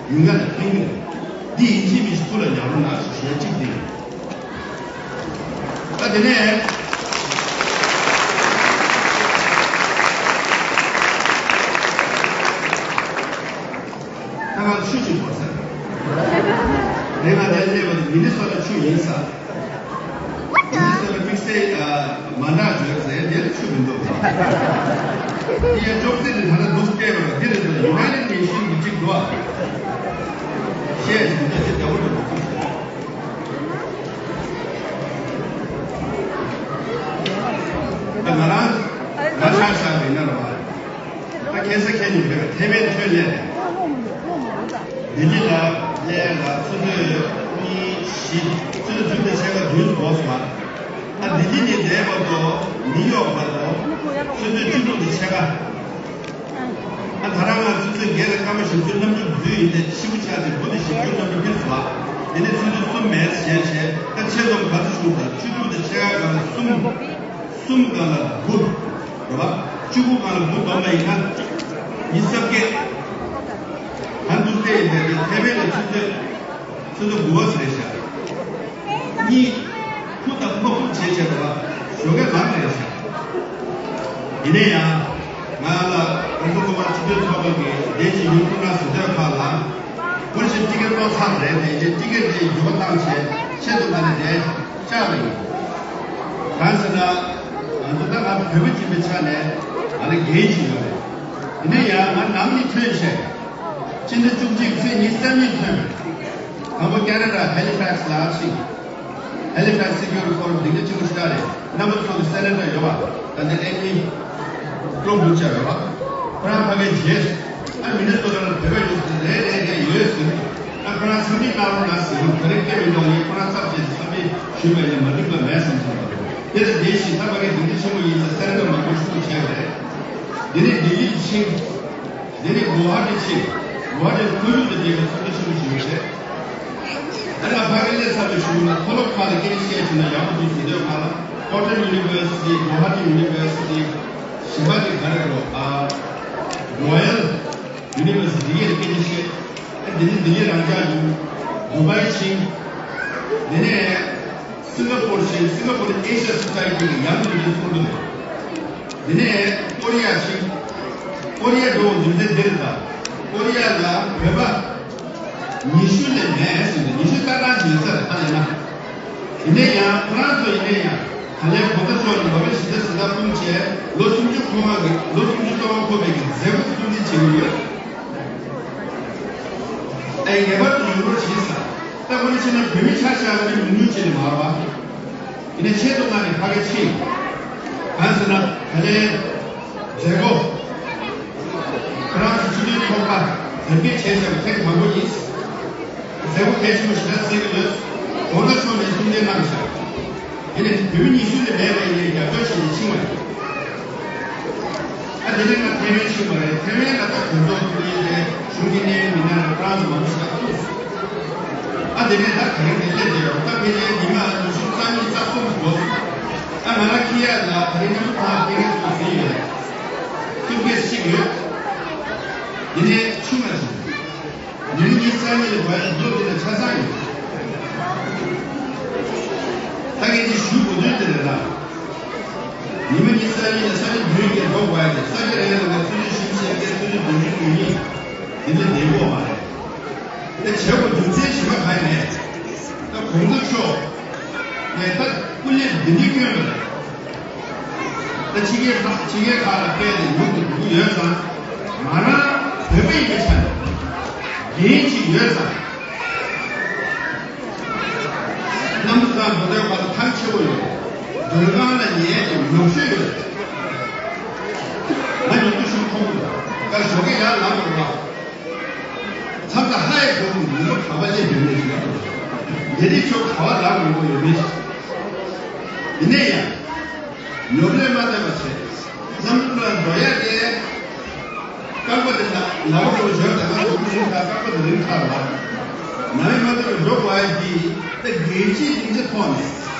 ཡུན་རིང་ལ་ཕན་གྱི་རེད། འདི་ཡིན་གཅིག་མིན་གཅིག་ཐུགས་ལ་ཉར་རོགས་གནང་ཞེས་ཞུ་ཡ་གཅིག་འདི་རེད། ད་དེ་ནས། ད་ང་ཆུ་ཅིག་འབོར་ས། དེ་ང་དེ་སླེབས་པ་དེ་མི་ནི་སོ་ཊ་ཆུ་ཡིན་ས། མི་ནི་སོ་ཊ་དམིགས་བསལ་མ་འདྲ་བརྗོད་ཟེར་དེ་ལ་ཆུ་མི་འདུག་འདི་ཡང་ཅོག་ཙེ་དེ་ད་ལྟ་འདུག་བལྟས་པ་ལ་འདི་རེད་འདུག United Nation གི་གཅིག་འདུག་ཨ། བཤད་ཞིག་འདུག་ཅེས་བདེ་བོ་འདུག་ད་ང་རང་ང་ཆ་བཞག་པ་ཡིན་ན་རེད་བ། ད་ཁ་སང་ཁ་ཉིན་རེད་བ། ཐེ་ཝན་ཐོན་ལས་རེད། ལྡི་ལི་ལ་སླེབས་ལ་ཆུ་ཚོད་གཉིས་བཞི། ཆུ་ཚོད་བདུན་དང་ཕྱེད་ཀ་བདུན་འགོར་སོང་བ། ཨ་ལྡི་ལི་ནས་འདས་བར་དུ་ནིའུ་ཡོག་བར་དུ་ཆུ་ཚོད་བཅུ་དྲུག་དང་ཕྱེད་ཀ་ཨ་ད་རང་ང་ཆུ་ཚོད་བརྒྱད་ལ་སྐར་མ་བཞི་བཅུ་གནམ་གྲུ་འཛུལ་ཡིན་ཏེ་ཕྱི་པོ་ཆགས་ཏེ་དགུ་དང་བཞི་བཅུ་གནམ་གྲུ་འཕུར་སོང་བ། དེ་ནས་ཆུ་ཚོད་གསུམ་མེད་བྱས་བྱས་ད་ཆེད་རྩོམ་ག་ཚོད་བྱུང་ད་བཅུ་དྲུག་དང་ཕྱེད་ཀ་སྒང་ལ་གསུམ། གསུམ་སྒང་ལ་དགུ། རེད་བ། བཅུ་དགུ་སྒང་ལ་དགུ་བསྡོམས་པ་ཡིན་ན། ཉི་ཤུ་རྩ་བརྒྱད། ད་འདུག་སེ་ཡིན་པའི་ཐེ་ཝན་ལ་ཆུ་ཚོད། ཆུ་ཚོད་དགུ་པ་ཟེར་ཤག་གཉིད་ཁུག་དང་མ་ཁུག་བྱས་བྱས་རེད་བ། ཞོགས་ཀས་ལངས་རེད་ཤག་ཡིན་ན་ཡང་། ང་ལ་གོང་ས་སྐུ་པར་སྤྱི་འཐུས་ཚོགས་པ་གིས་བདེ་སྐྱིད་ཡུལ་སྐུ་ན་ཟེར་དུས་ཁག་ལ། ལོ་ཚང་རེད་དེ་ཡིན་ཏི་ཀེ་ཊི་དེ་འགྱུར་བ་བཏང་བྱས་ཆེད་དུ་ང་ནི་དེ་བཅར་བ་ཡིན། གང་ཟེར་ན་ང་ཚོ་ད་ང་བོད་པ་ཅིག་པའི་ཆ་ནས་ང་ལ་འགན་ཅིག་ཡོད་རེད། དེ་ནས་ཡང་ང་ནམ་ཡིན་ཐོན་བྱས་ཕྱི་ཟླ་བཅུ་གཅིག་ཚེས་ཉི་ཤུ་རྩ་གཉིས་ཐོན་པ་དང་པོ་ཀེ་ན་ཌ་ཧེ་ལི་ཕེག་སི་ལ་ཕྱིན། ཧེ་ལི་ཕེག་སི་སི་ཀིའུ་རི་ཕོ་རམ་སྡིངས་ཆ་ཆེན་པོ་ཞིག་རེད། རྣམ་པ་ཚོ་གི་སེ་ནེ་ཊར་ཡོད་པ། ད་ལྟ་ཨེ་མི་ཀློ་བུ་ཆ་ཡོད་པ། ཁོ་རང་ཕ་གིའི་རྗེས་སུ་ཨ་མི་ནི་སོ་ཊ་ལ་བོད་པ་ཡོད་ཟེར་རེད་རེད་རེད་ཡོད་ཟེར། ཨ་ཁོ་རང་འཚམས་འདྲི་གནང་རོགས་གནང་ཟེར་བ་ད་རེས་སྐད་མི་འདུག་ཡིན། ཁོ་རང་ཚབ་བྱས་ཏེ་འཚམས་འདྲི་ཞུས་པ་ཡིན་ན་མ་འགྲིག་པ་མེད་བསམ་སོང་བ་རེད། དེ་ལ་བསྡད་ཤིང་ད་ཕ་གིའི་སྡིངས་ཆ་ཆེན་པོ་ཡིན་ཙང་སེ་ནེ་ཊར་མང་པོ་ཞུགས་བྱས་པ་རེད། དེ་ནས་ལྡི་ལི་ཕྱིན། དེ་ནས་གུ་ཝ་ཧ་ཊི་ཕྱིན། གུ་ཝ་ཧ་ཊི་ཁོར་ཡུག་དང་འབྲེལ་བའི་ཚོགས་འདུ་ཆེན་པོ་ཞིག་ཡོད་རེད། ད་ང་ཕ་གིར་སླེབས་ཚར་བའི་གཞུག་ལ་མཐོ་སློབ་ཁག་ལ་སྐད་ཆ་བཤད་བྱུང་ན་ཡག་པོ་འདུག་ཟེར་དུས་ང་ལ་ཀོ་ཊོན་ཡུ་ནི་ཝར་སི་ཊི། གུ་ཝ་ཧ་ཊི་ཡུ་ནི་ཝར་སི་ཊི། གཞན་པ་དེ་ག་རེ་རེད། ཨ་རོ་ཡལ་ཡུ་ནི་ཝར་སི་ཊི་ཡར་སྐད་ཆ་བཤད། ཨ་དེ་ནས་ལྡི་ལི་རང་འཇགས་ཡུལ་དུ་བའི་ཕྱིན། དེ་ནས་སིང་ག་པོར་ཕྱིན། སིང་ག་པོར་ཨེ་ཤ་སོ་སའི་ཊི་གི་ཡང་དུ་ཡང་ཚོགས་འདུ་རེད། དེ་ནས་ཀོ་རི་ཡ་ཕྱིན། ཀོ་རི་ཡ་འགྲོ་བ་རྒྱུ་མཚན་འདི་རེད་ད། ཀོ་རི་ཡ་ལ་བོད་པ་ཉི་ཤུ་ལས་མེད་ཟེར་ནས་ཉི་ཤུ་རྩ་གྲངས་ཤིག་ཡོད་ས་རེད་ད་ལས་ན། ཡིན་ན་ཡང་ཁོ་རང་ཚོ་ཡིན་ན་ཡང་ད་ལན་གོང་ས་མཆོག་ནས་འབའ་པ་གཞིས་རྩེ་གཟེངས་རྟགས་སྤུངས་བྱས་ལོ་སུམ་ཅུ་འཁོར་བ་གི་ལོ་སུམ་ཅུ་རྩ་བ་འཁོར་བའི་གི་མཛད་སྒོ་སྲུང་བརྩི་བྱེད་ཀྱི་ཡོད། ཨེ་ངེས་པར་དུ་ཡོང་རོགས་བྱེད་ས། ད་ཁོ་རང་ཕྱིན་ན་བོད་མི་ཆ་བཞག་ན་མི་ཉུང་ཉུང་བྱེད་ནས་མ་རེད་པ། ཡིན་ནའི་ཆེད་དུ་མངགས་ནས་ཕ་གིར་ཕྱིན། གང་ཟེར་ན་ད་ལན་མཛད་སྒོ་ཁོ་རང་ཚོ་སྤྱི་མཐུན་ཚོགས་པ་དར་རྒྱས་བྱས་བཞག་པ་ཐེངས་མང་པོ་ཡིན། མཛད་སྒོ་གལ་ཆེན་པོ་ཞེ་དྲག་བརྩི་གི་ཡོད། གོང་ས་མཆོག་ནས་གསུང་བཤད་གནང་བཞག་ཡིན་ནའི་བོད་མི་ཉི་ཤུ་ལས་མེད་པ་ཡིན་ནའི་རྒྱབ་སྐྱོར་བྱས་ནས་ཕྱིན་པ་ཡིན། ཨ་དེ་ནས་ང་ཐའེ་ཝན་ཕྱིན་པ་རེད། ཐའེ་ཝན་ལ་ད་གོ་རྟོགས་ཐུབ་ཡིན་ཏེ་གཞུང་གི་གནད་ཡོད་མི་སྣ་རེད། ཁོ་རང་ཚོ་མང་པོ་ཞིག་ལ་ཐུག་སོང་། ཨ་དེ་ནས་ད་ག་རེ་ནས་སླེབས་བསྡད་ཡོད་ད་ཕལ་ཆེར་ཉི་མ་ཉི་ཤུ་རྩ་གཉིས་རྩ་གསུམ་འགོར་སོང་། ཨ་ང་རང་ཁྱི་ཡ་ལ་ད་རེས་ཉི་མ་ཐང་ཕན་ངེས་སུ་ཟིན་ཡོད་རེད། ཐུག་སྐད་ཅིག་ཡོད། དེ་ནས་ཆུང་བ་ཞིག་ཉིན་གཉིས་རྩ་གཉིས་ལ་བར་གྱི་ལོ་དེ་ལ་ཆ་ཚང་ཡོད། ད་གིན་ཅིག་ཞུ་དགོས་དོན་དེ་རེད་ལ། ཉི་མ་གཉིས་རྩ་གཉིས་ལ་ས་ཆ་བདུན་གྱི་འགྲོ་དགོས་ཡ་དེ་ས་ཆ་རེ་ལ་ང་ཆུ་ཚོད་བཞི་བཅུ་ཞེ་བརྒྱད་ཆུ་ཚོད་བདུན་ཅུ་དོན་གཉིས་དེ་འདྲ་བསྡད་ཡོད་མ་རེད། དེ་བྱེད་དགོས་རྒྱུ་མཚན་གཞན་པ་གང་ཡང་མེད། ད་གོང་ས་མཆོག་ནས་ད་སྐུ་ལས་འདི་འདྲའི་བསྐྱོན་པ་རེད། ད་ཕྱི་རྒྱལ་ཁག་ཕྱི་རྒྱལ་ཁག་ལ་སྤེལ་ཏེ་ཡུལ་དུ་འགྲོ་གི་ཡོད་ཙང་། ང་རང་བོད་པ་ཡིན་པའི་ཆ་ནས་འགན་ཅིག་ཡོད་ཙང་། གནམ་གང་མདོ་སྟོད་བར་ཐག་ཆེ་བོ་ཡོད། མདོ་སྒང་ལ་ཉལ་ཏེ་ཉོག་བཤད་ཡོད། ང་ཉོག་བཤད་ཞུ་མཐོང་གི་འདུག་ད་ཞོགས་ཀས་ཡར་ལངས་དགོས་པ། མཚམས་དང་ཧ་ཡ་གོང་གི་ཉིན་མོ་ག་པར་སླེབས་ཡོད་མེད་ཞུ་ཡག་འདུག་ལས་རིགས་ཚོ་ག་པར་ལངས་དགོས་ཀྱི་ཡོད་མེད། ཡིན་ན་ཡང་། ཉོབ་ལས་མ་བསྡད་པ་བྱས། བསམ་བློ་ལ་འགྲོ་ཡག་དེ། རྐང་པ་དེ་ལ་ལ་བ་འགྲོ་བཞག་དེ་ང་ཚོ་རིང་ཐག་རྐང་པ་དེ་རིང་ཐག་ལ། ནང་མི་མ་གཏོགས་འགྲོ་དགོས་ཡག་འདི་ད་རྒྱལ་སྤྱིའི་སྡིངས་ཆ་ཐོག་ནས་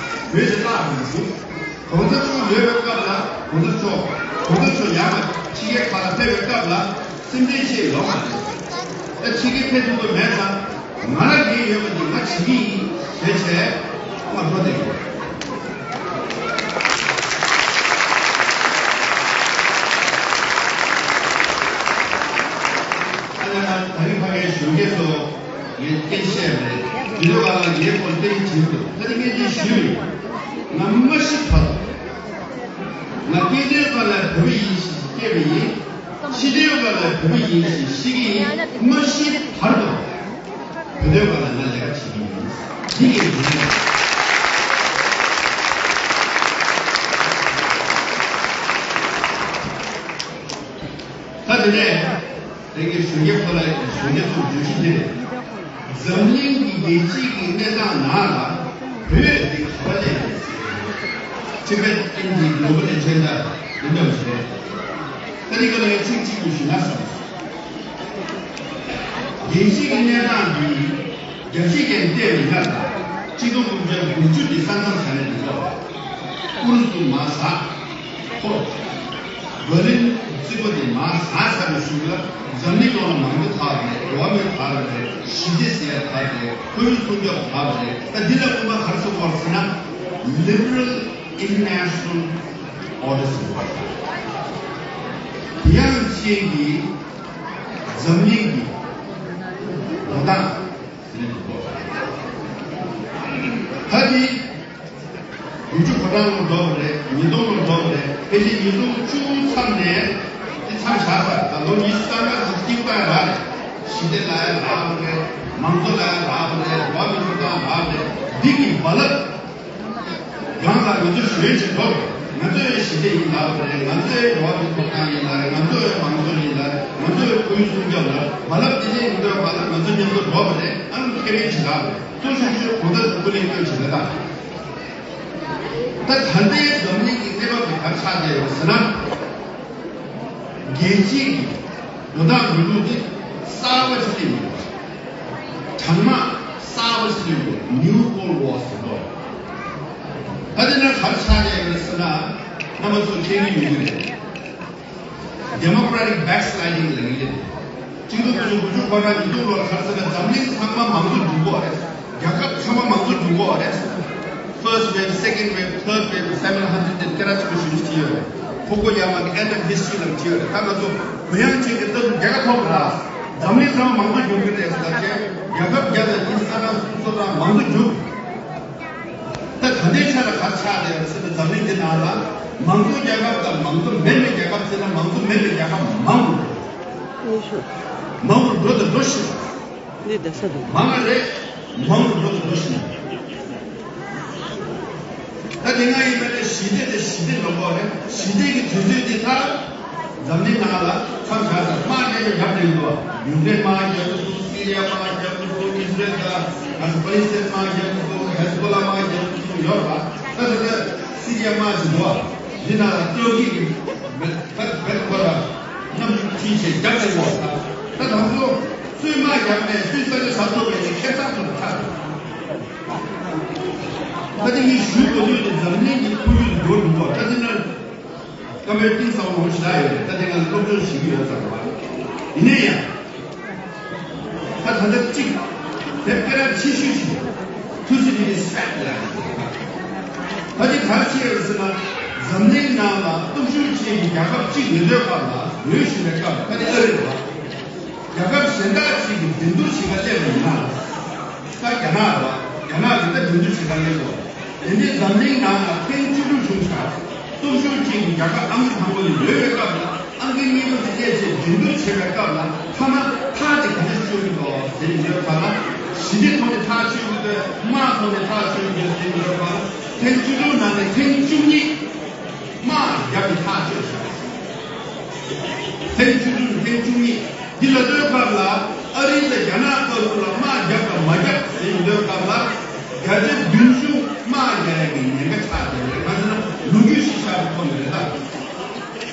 བོད་དེ་བརླག་མི་འདུག་གོང་ས་མཆོག་ཡོད་པའི་སྐབས་ལ་གོང་ས་མཆོག་གོང་ས་མཆོག་ཡར་མར་ཕྱི་རྒྱལ་ཁག་ལ་ཕེབས་པའི་སྐབས་ལ་སེམས་ཁྲལ་བྱེད་ཡོང་མ་རེད། ད་ཕྱི་རྒྱལ་ཕེབས་ཐུབ་ཀྱི་མེད་ཙང་ང་ལ་འགན་ཡོད་པ་འདི་ང་བྱེད་ཀྱི་ཡིན་ཞེས་བྱས་ང་འགྲོ་བསྡད་ཡོད། ཨ་ནི་ད་རིང་ཕ་གིའི་གཞོན་སྐྱེས་ཚོ། ངས་སྐད་ཆ་བཤད་པ་རེད། དེ་ཚོ་ག་ལ་ངའི་སྐོར་སྐད་ཆ་དྲིས་འདུག་ད་ནི་སྐད་ཆ་ཞུས་ཡོད། ང་མ་ཤི་བར་དུ། ང་སྐྱེ་དུས་སྐབས་ལ་བོད་པ་ཡིན་ཞེས་སྐྱེས་པ་ཡིན། ཤི་དུས་སྐབས་ལ་བོད་པ་ཡིན་ཞེས་ཤི་གི་ཡིན། མ་ཤི་བར་དུ་བོད་དོན་སྐོར་ལ་ང་ལས་ཀ་བྱེད་ཀྱི་ཡིན། འདི་ངའི་འདུན་པ་རེད། ད་དེ་ནས། དེང་གི་གཞོན་སྐྱེས་ཁོ་ལ་གཞོན་སྐྱེས་ཚོར་འདོད་ཞིག་དེ་རེད། འཛམ་གླིང་གི་རྒྱལ་སྤྱི་གི་གནས་སྟངས་ནང་ལ་བོད་འདི་ག་པར་སླེབས་ཡོད་ཟེར། Tibet in the Global Agenda འདི་འདྲ་བ་ཞིག་རེད། ད་རེས་ཀ་ལ་ངས་ཚིག་གཅིག་གིས་ཞུས་ན་བསམ་སོང་། རྒྱལ་སྤྱི་གི་གནས་སྟངས་འདི་རྒྱ་ཆེ་རྐྱེན་བལྟས་པའི་ཡ་ལ་ཆིག་སྟོང་དགུ་བརྒྱ་དགུ་བཅུ་དེ་ས་མཚམས་བྱ་ནས་འདུག་གོ། ཨུ་རུ་སུ་མ་ཟ། ཧོ། བྷར་ལིན་རྩིག་པ་དེ་མར་ཟག་ཚར་བའི་གཞུག་ལ་འཛམ་གླིང་ཐོག་ལ་མང་གཙོ་དར་བ་རེད། འགྲོ་བ་མིའི་དར་བ་རེད། ཞི་བདེ་ཟེར་ཡ་དར་བ་རེད། ཁོར་ཡུག་སྲུང་སྐྱོབ་དར་བ་རེད། ད་འདི་ལ་སྐུལ་མ་ག་རེ་ཟེར་དགོས་རེད་ཟེར་ན། Liberal International Order ཟེར་དགོས་རེད། དེ་ཡང་ཅན་གྱི་འཛམ་གླིང་གི་ལོ་ཏང་ ལོ་འགྲོ་བ་རེད། ཉིས་སྟོང་ལོ་འགྲོ་བ་རེད། ཕལ་ཆེར་ཉིས་སྟོང་བཅུ་མཚམས་ནས་དེ་མཚམས་བཞག་ཚར། ད་ལོ་ཉི་ཤུ་རྩ་ལྔ་ཞིག་གཅིག་པ་རག་རེད། ཞི་བདེ་ལ་ཡང་རག་པ་རེད། མང་གཙོ་ལ་ཡང་རག་པ་རེད། འགྲོ་བ་མིའི་ཐོབ་ཐང་རག་པ་རེད། འདི་གི་རྦ་རླབས་སྒང་ལ་ང་ཚོ་གཞོན་ཆེ་འགྲོ་རེད། ང་ཚོ་ཡང་ཞི་བདེ་ཡིན་ལབ་པ་རེད། ང་ཚོ་ཡང་འགྲོ་བ་མིའི་ཐོབ་ཐང་ཡིན་ལབ་རེད། ང་ཚོ་ཡང་མང་གཙོ་ཡིན་ལབ་རེད། ང་ཚོ་ཡང་ཁོར་ཡུག་སྲུང་སྐྱོབ་ལབ་རེད། རྦ་རླབས་དེ་འདྲའི་ཡིན་འདོད་པ་ལ་ང་ཚོ་མཉམ་དུ་འགྲོ་བ་རེད། ཨང་ཁེ་རེ་ཞིག་ལབ་རེད། ཏོག་ཤོག་ཤོག་གོ་ད་སྐུ་ལས་སྐྱོན་བྱེད་ལ་ད། ད་ད་ལྟའི་འཛམ་གླིང་གི་གནས་བབ་དེ་ག་རེ་ཆགས་བསྡད་ཡོད་ཟེར་ན། རྒྱལ་སྤྱིའི་གི་འགྲོ་སྟངས་འགྲོ་ལུགས་དེ་གསར་བ་ཞིག་སླེབས་ཡོད། གྲང་དམག་གསར་བ་ཞིག་སླེབས་ཡོད། New Cold War ཟེར་བ། ད་དེ་ན་ག་རེ་ཆགས་བསྡད་ཡོད་ཟེར་ན། རྣམ་པ་ཚོ་མཁྱེན་གྱི་ཡོད་ཀྱི་རེད། Democratic backsliding ལབ་ཀྱི་ཡོད། གཅིག་སྟོང་དགུ་བརྒྱ་དགུ་བཅུ་གོ་གྲངས་ཉིས་སྟོང་ལོར་ག་རེ་ཟེར་ན། འཛམ་གླིང་ཚང་མ་མང་གཙོ་འགྱུར་གྱི་ཡོད་རེད། རྒྱལ་ཁབ་ཚང་མ་མང་གཙོ་འགྱུར་གྱི་ཡོད་རེད། First wave, second wave, third wave, seven hundred དེ་སྐད་གྲགས་ཆེན་པོ་ཞེ་པོ་ཅིག་ཡོད་རེད། ཕུ་ཀུ་ཡ་མ་གི་End of History ལབ་ཅིག་ཡོད་རེད། ད་ང་ཚོ་གུ་ཡངས་ཅན་གྱི་སྟབས་རྒྱལ་ཁ་ཐོབ་ར། འཛམ་གླིང་ཚང་མ་མང་གཙོ་འགྱུར་གྱི་རེད་ཟེར་ལབ་བྱས། རྒྱལ་ཁབ་བརྒྱ་དང་ཉི་ཤུ་རྩ་གྲངས་སོ་སོ་རང་མང་གཙོ་འགྱུར། ད་ད་ལྟའི་ཆ་ལ་ག་རེ་ཆགས་བསྡད་ཡོད་ཟེར་ན། འཛམ་གླིང་འདི་ནང་ལ་མང་གཙོ་རྒྱལ་ཁབ་དང་མང་གཙོ་མིན་པའི་རྒྱལ་ཁབ་ཟེར་ན། མང་གཙོ་མིན་པའི་རྒྱལ་ཁབ་མང་རུ་འགྲོ། མང་རུ་འགྲོ་དང་འགྲོ་བཞིན་པ། འདི་བསྡད་ས་འདུག་མང་བ་རེད། མང་རུ་འགྲོ་དང་འགྲོ་བཞིན་པ། ད་དེ་སྔ་ཡིན་པ་ནས་ཞི་བདེ་དང་ཞི་བདེ་ལབ་དགོས་རེད། ཞི་བདེ་གི་དུས་ཚོད་འདི་ད། འཛམ་གླིང་ནང་ལ་མཚམས་བཞག་ཚར། དམག་རྒྱག་རྒྱབ་བསྡད་འདུག་ཡུཀ་རེན་དམག་རྒྱག་གི་འདུག་སི་རི་ཡ་དམག་རྒྱག་གི་འདུག་ཨི་སི་རེལ་དང་ང་ཚོ་པ་ལི་སི་ཐན་དམག་རྒྱག་གི་འདུག་ཧེ་ཟི་བྷོ་ལ་དམག་རྒྱག་གི་འདུག་ཡོད་རེད་པ། ད་ད་ལྟ་སི་རི་ཡ་དམག་ཅིག་འདུག་འདི་ནང་ལ་ཏུར་ཀི་གི་བེད་བེད་བེད་ཁོ་ར་གནམ་གྲུ་ཁྲིད་བྱས་རྒྱབ་བསྡད་འདུག་ད་ད་དང་ཚོ་སུས་དམག་རྒྱབ་ནས་སུས་ས་ཆ་ཟ་ཐུབ་པའི་ཁེ་བཟང་ཐུབ་པ་ཆགས་འདུག་ད་དེ་ངས་ཞུས་དགོས་དུས་དེ་འཛམ་གླིང་གི་ཁོར་ཡུག་འགྱུར་འདུག་ད་དེ་ན། སྐབས་རེ་གཏིང་ཟབ་པོ་ཞེ་དྲག་ཡོད་རེད། ད་དེ་ང་སློབ་སྦྱོང་བྱེད་ཀྱི་ཡོད་ཙང་རེད་པ། ཡིན་ན་ཡང་། ད་ད་ལྟ་གཅིག་དེབ་སྐད་གྲགས་ཆེ་ཤོས་ཤིག Thucydides fact ལབ་ཡོད་རེད། ད་དེ་ག་རེ་བྱས་ཡོད་ཟེར་ན། འཛམ་གླིང་ནང་ལ་སྟོབས་ཤུགས་ཆེ་བའི་རྒྱལ་ཁབ་གཅིག་ཡོད་དུས་སྐབས་ལ། ཡོད་བཞིན་པའི་སྐབས་ད་དེ་ཨ་རི་རེད་པ། རྒྱལ་ཁབ་གཞན་དག་ཅིག་གིས་འགྲན་བསྡུར་བྱེད་ག་སླེབས་པ་ཡིན་ན། ད་རྒྱ་ནག་རེད་པ། རྒྱ་ནག་གིས་ད་འགྲན་བསྡུར་བྱེད་ག་སླེབས་པ། དེ་འདྲའི་འཛམ་གླིང་ནང་ལ་ཐེངས་བཅུ་དྲུག་བྱུང་ཤག་སྟོབས་ཤུགས་ཅན་གྱི་རྒྱལ་ཁབ་ཨ་མི་དང་པོ་ལ་ཡོད་པའི་སྐབས་ལ། ཨ་མི་གཉིས་པ་དེ་སླེབས་བྱས་འགྲན་བསྡུར་བྱེད་པའི་སྐབས་ལ། མཐའ་མ་ཐག་དེ་ག་འདྲ་ཆོད་ཀྱི་འདུག་ཟེར་ཡོང་དུས་སྐབས་ལ། ཞི་བདེ་ཐོག་ནས་ཐག་ཆོད་ཀྱི་འདུག་དམག་ཐོག་ནས་ཐག་ཆོད་ཀྱི་འདུག་ཟེར་ཡོང་དུས་སྐབས་ལ། ཐེངས་བཅུ་དྲུག་ནང་ནས་ཐེངས་བཅུ་གཉིས། དམག་རྒྱབ་ནས་ཐག་ཆོད་ཤག་ཐེངས་བཅུ་དྲུག་ནས་ཐེངས་བཅུ་གཉིས། འདི་ལབ་དུས་སྐབས་ལ། ཨ་རི་དང་རྒྱ་ནག་བར་དུ་ལ་དམག་རྒྱབ་དང་མ་རྒྱབ་ཟེར་ཡོང་དུས་སྐབས་ལ། བརྒྱ་ཆ་བདུན་ཅུ་དམག་རྒྱག་ཡག་གི་ཉེན་ཁ་ཆགས་བསྡད་ཡོད་རེད། གང་ཟེར་ན་ལོ་རྒྱུས་གཞི་བཞག་པའི་ཐོག་ནས་རེད་ད།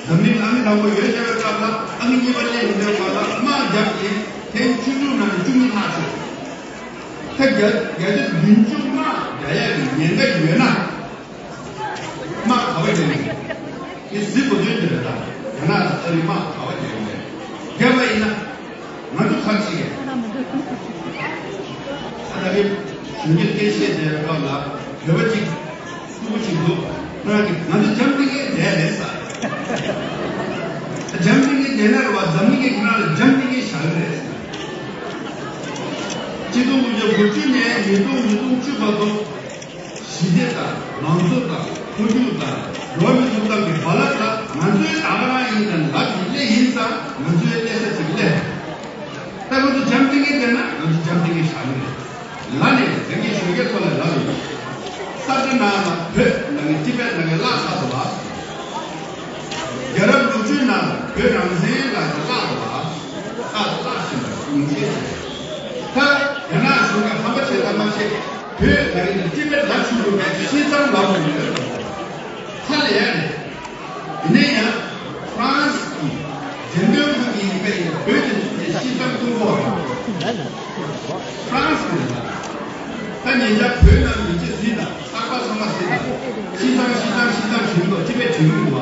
འཛམ་གླིང་ཨ་མི་དང་པོ་ཡོད་བསྡད་པའི་སྐབས་ལ། ཨ་མི་གཉིས་པ་སླེབས་ཡོང་དུས་སྐབས་ལ། དམག་རྒྱབ་ཀྱིས་ཐེངས་བཅུ་དྲུག་ནང་ནས་བཅུ་གཉིས་ཐག་ཆོད། ད་བརྒྱ་བརྒྱ་ཆ་བདུན་ཅུ་དམག་རྒྱག་ཡག་གི་ཉེན་ཁ་ཡོད་ན། དམག་ག་པར་རྒྱག་ཡིན། དེ་གཟིགས་དགོས་དོན་དེ་རེད་ད། རྒྱ་ནག་དང་ཨ་རི་དམག་ག་པར་རྒྱག་ཡིན་རེད། རྒྱབ་པ་ཡིན་ན། ང་ཚོ་ག་རེ་བྱེད་ཀྱི། ཨ་ད་རེས་གཞོན་སྐྱེས་སྐད་བཤད་བསྡད་པའི་སྐབས་ལ། བོད་པ་གཅིག་སྐྱོ་པོ་གཅིག་འདུག་ཁོ་རང་གིས་ང་ཚོ་འཇམ་ཐིང་ངེ་བསྡད་རེད་ཟེར། འཇམ་ཐིང་ངེ་བསྡད་ན་རེད་པ། འཛམ་གླིང་གིས་ཁྱེད་རང་ལ་འཇམ་ཐིང་ངེ་བཞག་གི་རེད་ཟེར། གཅིག་སྟོང་དགུ་བརྒྱ་དགུ་བཅུ་ནས་ཉིས་སྟོང་ཉིས་སྟོང་བཅུ་བར་དུ། ཞི་བདེ་དང་མང་གཙོ་དང་ཁོར་ཡུག་དང་འགྲོ་བ་མིའི་ཐོབ་ཐང་གི་རྦ་རླབས་ལ་ང་ཚོའི་ད་ག་རང་ཡིན་དང་ལབ་ཀྱི་སླེབས་ཡིན་ཙང་། ང་ཚོའི་སླེབས་ས་ཅིག་སླེབས། ད་ང་ཚོ་འཇམ་ཐིང་ངེ་བསྡད་ན་ང་ཚོ་འཇམ་ཐིང་ངེ་བཞག་གི་རེད། ལ་ནས་ད་ངས་ཞོགས་ཀས་ཐོག་ལ་ལབ་ཡོད། ས་ཆ་ནང་ལ་བོད་ལ་ངས་ཏི་བེད་ལ་ངས་བརླག་ཚར་འདུག་ལ། རྒྱལ་རབས་ལོ་རྒྱུས་ནང་ལ་བོད་རང་བཙན་ལ་བརླག་འདུག་ལ། ད་བརླག་བཞིན་པ་ཉུང་ཤས་ཤིག་རེད། ད་རྒྱ་ནག་གཞུང་གིས་ཧམ་པ་བྱས་དང་མ་བྱས། བོད་ལ་ངས་ཏི་བེད་ལ་ཆུ་ལུག་མེད་ཤི་ཙང་ལ་མོ་ཡོད། ཧ་ལས་ཡ་རེད། ཡིན་ན་ཡང་། ཧྥ་རན་སི་གི་འགྲེམས་སྟོན་ཁང་གི་ཡིན་པ་ཡིན་ན། བོད་ཀྱི་གཙུག་ལག་ཤིས་ཙང་ཀྲུང་གོ་རེད། ཧྥ་རན་སི་རེད། ད་ཉེ་ཆར་བོད་ནང་མི་སྤྱི་ཟིན་དང་། ལྷག་པར་ཚང་མ་ཟིན་དང་། ཤིས་ཙང་ཤིས་ཙང་ཤིས་ཙང་བྱེད་ཀྱི་འདུག་ཅི་བས་བྱེད་ཀྱི་འདུག་བ།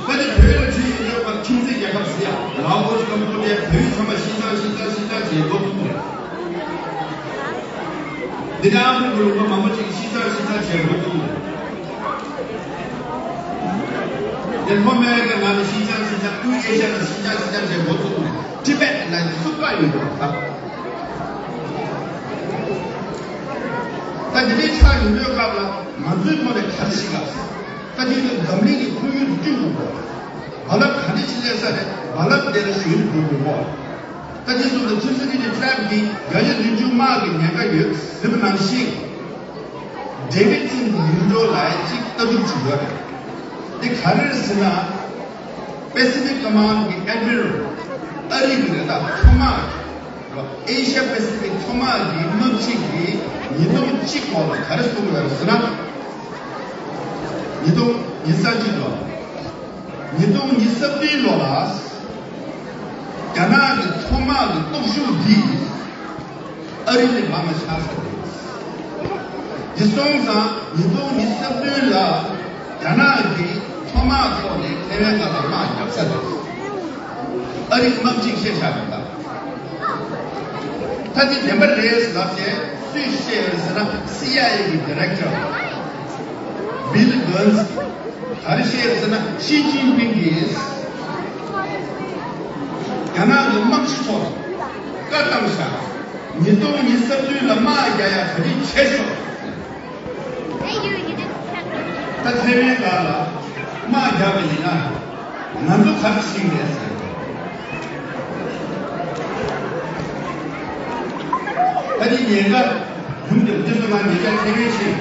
ད་དེ་བོད་ལ་བྲིས་ཡོད་པ། ཁྱིམ་མཚེས་རྒྱལ་ཁབ་ཟེར་ཡ། ལའོ་སི། ཀམ་པོ་ཌི་ཡ། བོད་ཡིག་ཚང་མ་ཤིས་ཙང་ཤིས་ཙང་ཤིས་ཙང་བྱེད་འགོ་བཙུགས་རེད། འདི་ནས་ཨ་ཧྥེ་རི་ཁའི་ལུང་པ་མང་པོ་ཅིག་ཤིས་ཙང་ཤིས་ཙང་བྱེད་འགོ་བཙུགས་རེད། དེ་ལྷོ་ཨ་མེ་རི་ཁའི་ནང་ནས་ཤིས་ཙང་ཤིས་ཙང་། དབུས་ཨེ་ཤ་ཡ་ནང་ཤིས་ཙང་ཤིས་ཙང་བྱེད་འགོ་བཙུགས་ནས། ཏི་བེད་ལ་ནི་སུ་ག་ཡོད་འགྲོ་ད། ད་དེ་འདྲའི་ཆགས་ ཡིན་པའི་སྐབས་ལ་ང་ཚོའི་ཐོག་ནས་ག་རེ་ཞིག་ལ། ད་དེ་ནི་འཛམ་གླིང་གི་ཁོར་ཡུག་དུ་བསྐྲུན་དགོས་པ། རྦ་རླབས་ག་འདྲ་ཞིག་སླེབས་ས་རེད། རྦ་རླབས་དེ་ལ་ཞོན་དགོས་དགོས་པ། ད་དེ་ཚོ་ལ་ཆུ་ཚོད་ཀྱི་ཊེ་རེ་ཕིག་གི་བརྒྱ་ཆ་བདུན་ཅུ་དམག་གི་ཉེན་ཁ་ཡོད་ཟེར་བ་ནང་བཞིན། ཌེ་བིཌ་སིན་ལིན་ཀྲོ་ལགས་ཀྱིས་ལྟ་གྲུབ་ཅིག་ཡོད་རེད། དེ་ག་རེ་རེད་ཟེར་ན། པེ་སི་ཕིག་ཀོ་མན་ཌི་གི་ཨེཌ་མི་རལ། ཨ་རི་གི་རེད། ད་མཐོ་དམག་གི། ཨེ་ཤ་པེ་སི་ཕིག་མཐོ་དམག་གི་དམག་སྤྱི་གིས་ཉིས་སྟོང་གཅིག་ལོ་ལ་ག་རེ་གསུངས་ཡོད་རེད་ཟེར་ན། ཉིས་སྟོང་ཉི་ཤུ་རྩ་གཅིག་ལོ། ཉིས་སྟོང་ཉི་ཤུ་རྩ་བདུན་ལོ་ལ། རྒྱ་ནག་གི་མཐོ་དམག་གི་སྟོབས་ཤུགས་འདིས་ཨ་རི་ལས་མང་བ་ཆགས་ཚར་རེད། འདི་སོང་ཙང་ཉིས་སྟོང་ཉི་ཤུ་རྩ་བདུན་ལ་རྒྱ་ནག་གི་མཐོ་དམག་ཐོག་ནས་ཐེ་ཝན་ནང་ལ་དམག་བརྒྱབ་ཚར་རེད། ཨ་རིའི་དམག་སྤྱིས་བཤད་བཞག་པ་དང་། ད་དེ་བདེན་པ་རེད་ལབ་བྱས་སུས་བཤད་ཡོད་ཟེར་ན། སི་ཨའི་ཨེ་གི་ཌི་རེག་ཊར་བྷིལ་གྷན་སི་གིས་ག་རེ་བཤད་ཡོད་ཟེར་ན། ཞི་ཅིན་ཕིང་གིས་རྒྱ་ནག་གི་དམག་སྤྱི་ཚོ་ལ་བཀའ་བཏང་བཞག། ཉིས་སྟོང་ཉི་ཤུ་རྩ་བདུན་ལ་དམག་རྒྱག་ཡ་ག་དུས་བྱས་ཤོག། ད་ཐེ་ཝན་ལ་ལ་དམག་རྒྱག་པ་ཡིན་ན་ང་ཚོ་ག་རེ་ཤེས་མེད་ཟེར། ད་ནི་ཉེན་ཁ་ཡོང་དུས་འདི་ཚོ་ལ་ཉེ་ཆར་ཐེ་ཝན་ཆིངས་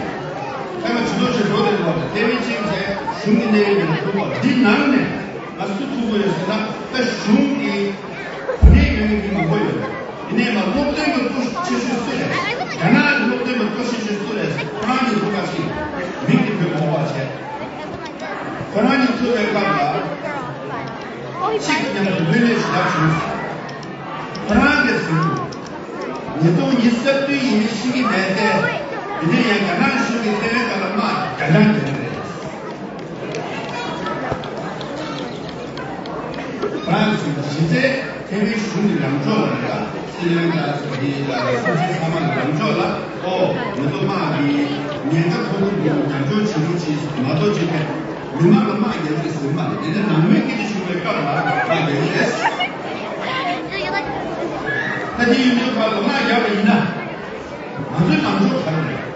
ཐེངས་མ་ཇུས་གཏོགས་ཆེ་འགྲོ་བསྡད་པ་དང་། ཐེ་ཝན་ཆིངས་བྱས་གཞུང་གི་གནད་ཡོད་ཀྱི་ཐུག་པ་འདི་ནང་ནས། ང་སུ་ཐུག་གི་ཡོད་ཟེར་ན། ད་གཞུང་གི་གོ་གནས་ཡོད་མཁན་མི་མང་པོ་ཡོད། ཡིན་ནའི་མ་སློབ་སྟོན་པ་གཙོ་ཆེ་ཤོས་སུ་རེད། རྒྱ་ནག་གི་སློབ་སྟོན་པ་གཙོ་ཆེ་ཤོས་སུ་རེད་ཟེར། ཁོ་རང་གཉིས་ཐུག་པ་ཞིག་མིང་དེ་བོད་མ་བ་བྱས། ཁོ་རང་གཉིས་ཐུག་པའི་སྐབས་ལ་གཅིག་གི་མཉམ་དུ་ལུས་ལས་ཞུ་དག་བྱུང་། ཁོ་རང་གིས་ཟེར་གྱི་འདུག། ཉིས་སྟོང་ཉི་ཤུ་རྩ་བདུན་ཡིན་ཤེས་ཀྱི་མེད་དེ། ཡིན་ནའི་ཡང་རྒྱ་ནག་གཞུང་གིས་ཐེ་ཝན་སྒང་ལ་དམག་རྒྱག་རྒྱག་རྒྱག་གི་རེད། ཧྥ་རན་སི་གཞི་རྩའི་ཐེ་ཝན་གཞུང་གི་ལངས་ཕྱོགས་ལ་རེད། སྲིད་བློན་དང་འདི་ལ་སྲིད་སྤྱི་ཚང་མ་གི་ལངས་ཕྱོགས་ལ། ཨོ། ང་ཚོ་དམག་གི་ཉེན་ཁ་མཐོང་གི་འདུག། མཉམ་འཇོག་བྱེད་རོགས་བྱེད་མ་གཏོགས་བྱེད་མཁན་མི་མང་ལ་དམག་རྒྱག་གི་ཟེར་མ་རེད། དེ་ནི་ནང་མོལ་སྐད་ཆ་ཞུ་བའི་སྐབས་ལ་དམག་རྒྱག་གི་རེད། ད་དེ་ཡིན་དུས་ཁ་ལ་དམག་རྒྱག་པ་ཡིན་ན་ང་ཚོའི་ལངས་ཕྱོགས་ག་རེ་རེད།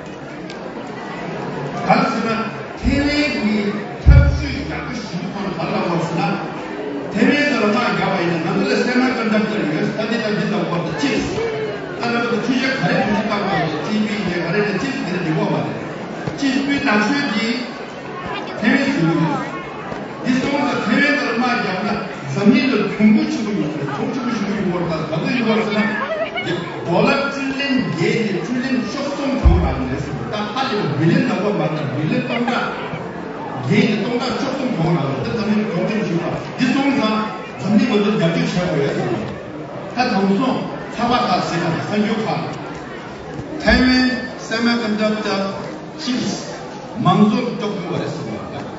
ག་རེ་ཟེར་ན། ཐེ་ཝན་གྱི་ཐབས་ཇུས་ཡག་པོ་ཞིག་ཁོང་ག་རེ་ལབ་པ་ཟེར་ན། ཐེ་ཝན་ལ་དམག་རྒྱག་པ་ཡིན་ན་ང་ཚོ་ལ་སེ་མི་ཀོན་ཌག་ཊར་ཡོད། ད་འདི་དང་འདི་དང་པོ་དང་ཅིབ་སི། ད་ལྟ་བར་དུ་འཕྲུལ་ཆས་ག་རེ་འཕྲུལ་ཆས་བཏང་བ་ཡོད། ཊི་བི་ཡིན་ག་རེ་རེད། ཅིབ་སི་དེ་འདྲ་འགྲིག་གི་མ་རེད། ཅིབ་སི་སྤུས་དག་ཤོས་ཀྱི་ཐེ་ཝན་བཟོས་ཀྱི་ཡོད། འདི་སོང་ཙང་ཐེ་ཝན་ལ་དམག་རྒྱབ་ན་འཛམ་གླིང་ལ་གྱོང་པོ་ཆེན་པོ་ཡོང་གི་རེད། གྱོང་ཆེན་པོ་ཞིག་ཡོང་གི་རེད། ད་ག་ཚོད་ཡོང་གི་རེད་ཟེར་ན། ཌོ་ལར་ཊི་རི་ལི་ཡན་བརྒྱད་ནས་ཊི་རི་ལི་ཡན་བཅུ་གསུམ་གྱོང་རག་གི་རེད་ཟེར། ད་ཧ་ལས་པ་བྷི་ལི་ཡན་ལབ་པ་མ་གཏོགས་བྷི་ལི་ཡན་སྟོང་ཕྲག་བརྒྱད་ནས་སྟོང་ཕྲག་བཅུ་གསུམ་གྱོང་རག་གི་རེད། ད་འཛམ་གླིང་ལ་གྱོང་ཆེན་པོ་ཞིག་ཡོང་གི་རེད། འདི་སོང་ཙང་འཛམ་གླིང་ང་ཚོ་རྒྱབ་སྐྱོར་བྱེད་དགོས་ཡོད་ཟེར། ད་དེང་སང་ཚགས་པར་ཁག་ཟེར་ན་གསར་འགྱུར་ཁག་ཐའེ་ཝན་སེ་མི་ཀོན་ཌག་ཊར་ཅིབ་སི་མང་ཚོགས་ཀྱིས་སྐྱོབ་དགོས་པ་རེད་ཟེར་བ་དང་།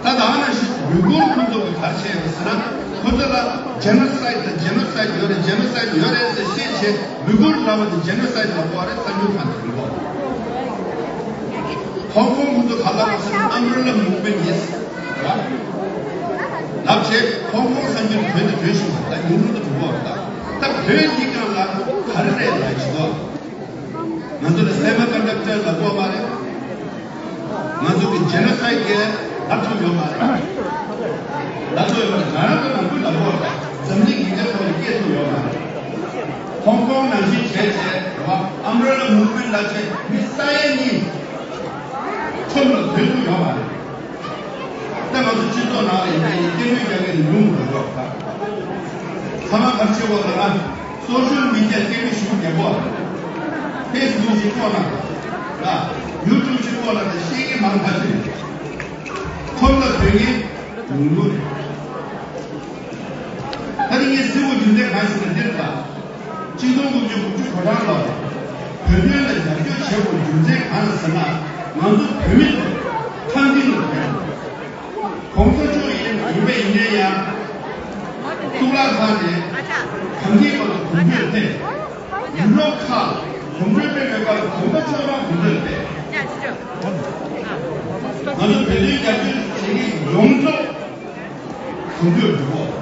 ད་ད་ནང་བཞིན་ཝི་གུར་ཁོ་ཚོ་གིས་ག་རེ་བྱས་ཡོད་ཟེར་ན། ཁོ་ཚོ་ལ་ཇེ་ནོ་སའིཌ་དང་ཇེ་ནོ་སའིཌ་ཡོད་རེད། ཇེ་ནོ་སའིཌ་ཡོད་རེད་ཟེར་བཤད་བྱས། ཝི་གུར་ལབ་པ་དེ་ཇེ་ནོ་སའིཌ་ལབ་པ་རེད། གསར་འགྱུར་ཁང་དུ་ཡོད། ཧོང་ཀོང་ཁོ་ཚོ་ག་ལབ་པ་ཟེར་ན། ཨམ་བྷི་རེ་ལ་མུབ་མེན་ཊི་ཡེ་སི་ལབ་བྱས། ཧོང་ཀོང་གསར་འགྱུར་བོད་དུ་བྲིས་ཤིང་། ད་ཉུང་ཉུང་དུ་འགྲོ་གི་རེད། ད་བོད་འདི་སྒང་ལ་ག་རེ་རེད་ལབ་བྱས་ཙང་། ང་ཚོ་ལ་སེ་མི་ཀོན་ཌག་ཊར་ལབ་ཀྱི་ཡོད་མ་རེད། ང་ཚོ་གི་ཇེ་ནོ་སའིཌ་གི་ལབ་ཐུབ་ཡོད་མ་རེད། ལབ་ཐུབ་ཡོད་མ་རེད། ང་རང་ཚོ་ནང་ཁུལ་ལབ་ཀྱི་ཡོད་རེད། འཛམ་གླིང་ཡིག་ཆ་ཐོག་ནས་སྐད་ཐུབ་ཡོད་མ་རེད། ཧོང་ཀོང་ནང་བཞིན་བྱས་བྱས་རེད་བ། ཨམ་བྷི་རེ་ལ་མུབ་མེན་ཊི་ལབ་བྱས་མི་ས་ཡ་གཉིས་ཁྲོམ་ལ་བཟོས་ཐུབ་ཡོད་མ་རེད། ད་ང་ཚོ་སྤྱི་ཚོགས་ནང་ལ་ཡིན་ནའི་སྐད་འབོད་རྒྱག་མཁན་དེ་ཉུང་དུ་འགྲོ་གི་ཡོད་རེད། ཚང་མ་ག་རེ་བྱེད་དགོས་ལབ་ན། སོ་ཤལ་མི་ཌི་ཡ་སྐད་འབོད་ཞུ་རྒྱག་དགོས། ཕེ་སི་བུག་ཞིག་བཀོག་ན། ཡུ་ཊུབ་ཞིག་བཀོག་ན། ད་ཤེས་ཀྱི་མང་ཐག་ཆོད། ཁྲོམ་ལ་བཟོས་མཁན་ཉུང་ཉུང་རེད། ད་ནི་ངས་ཟེར་དགོས་རྒྱུ་མཚན་གང་ཞིག་ལ་འདིར་ལ། གཅིག་སྟོང་དགུ་བརྒྱ་དགུ་བཅུ་གོ་གྲངས་ལ་བོད་དོན་ལ་རྒྱབ་སྐྱོར་བྱེད་དགོས་རྒྱུ་མཚན་གང་ལ་ཟེར་ན། ང་ཚོ་བོད་མི་ཚོ་ཐང་ཐིང་ལ་བོད་གོང་ས་མཆོག་ཡིན་ཡིན་པ་ཡིན་ནའི་ཡང་། གཙུག་ལག་ཁང་ནས་གངས་སྐྱིད་བར་དུ་གོམ་བགྲོད་ཕེབས། ཡུ་རོབ་ཁག་གོམ་བགྲོད་ཕེབས་པའི་སྐབས་གོང་ས་མཆོག་རང་གོམ་བགྲོད་ཕེབས། ང་ཚོ་བོད་དོན་རྒྱབ་སྐྱོར་བྱེད་མཁན་ཡོངས་རྫོགས་གོམ་བགྲོད་འགྲོ་གི་ཡོད།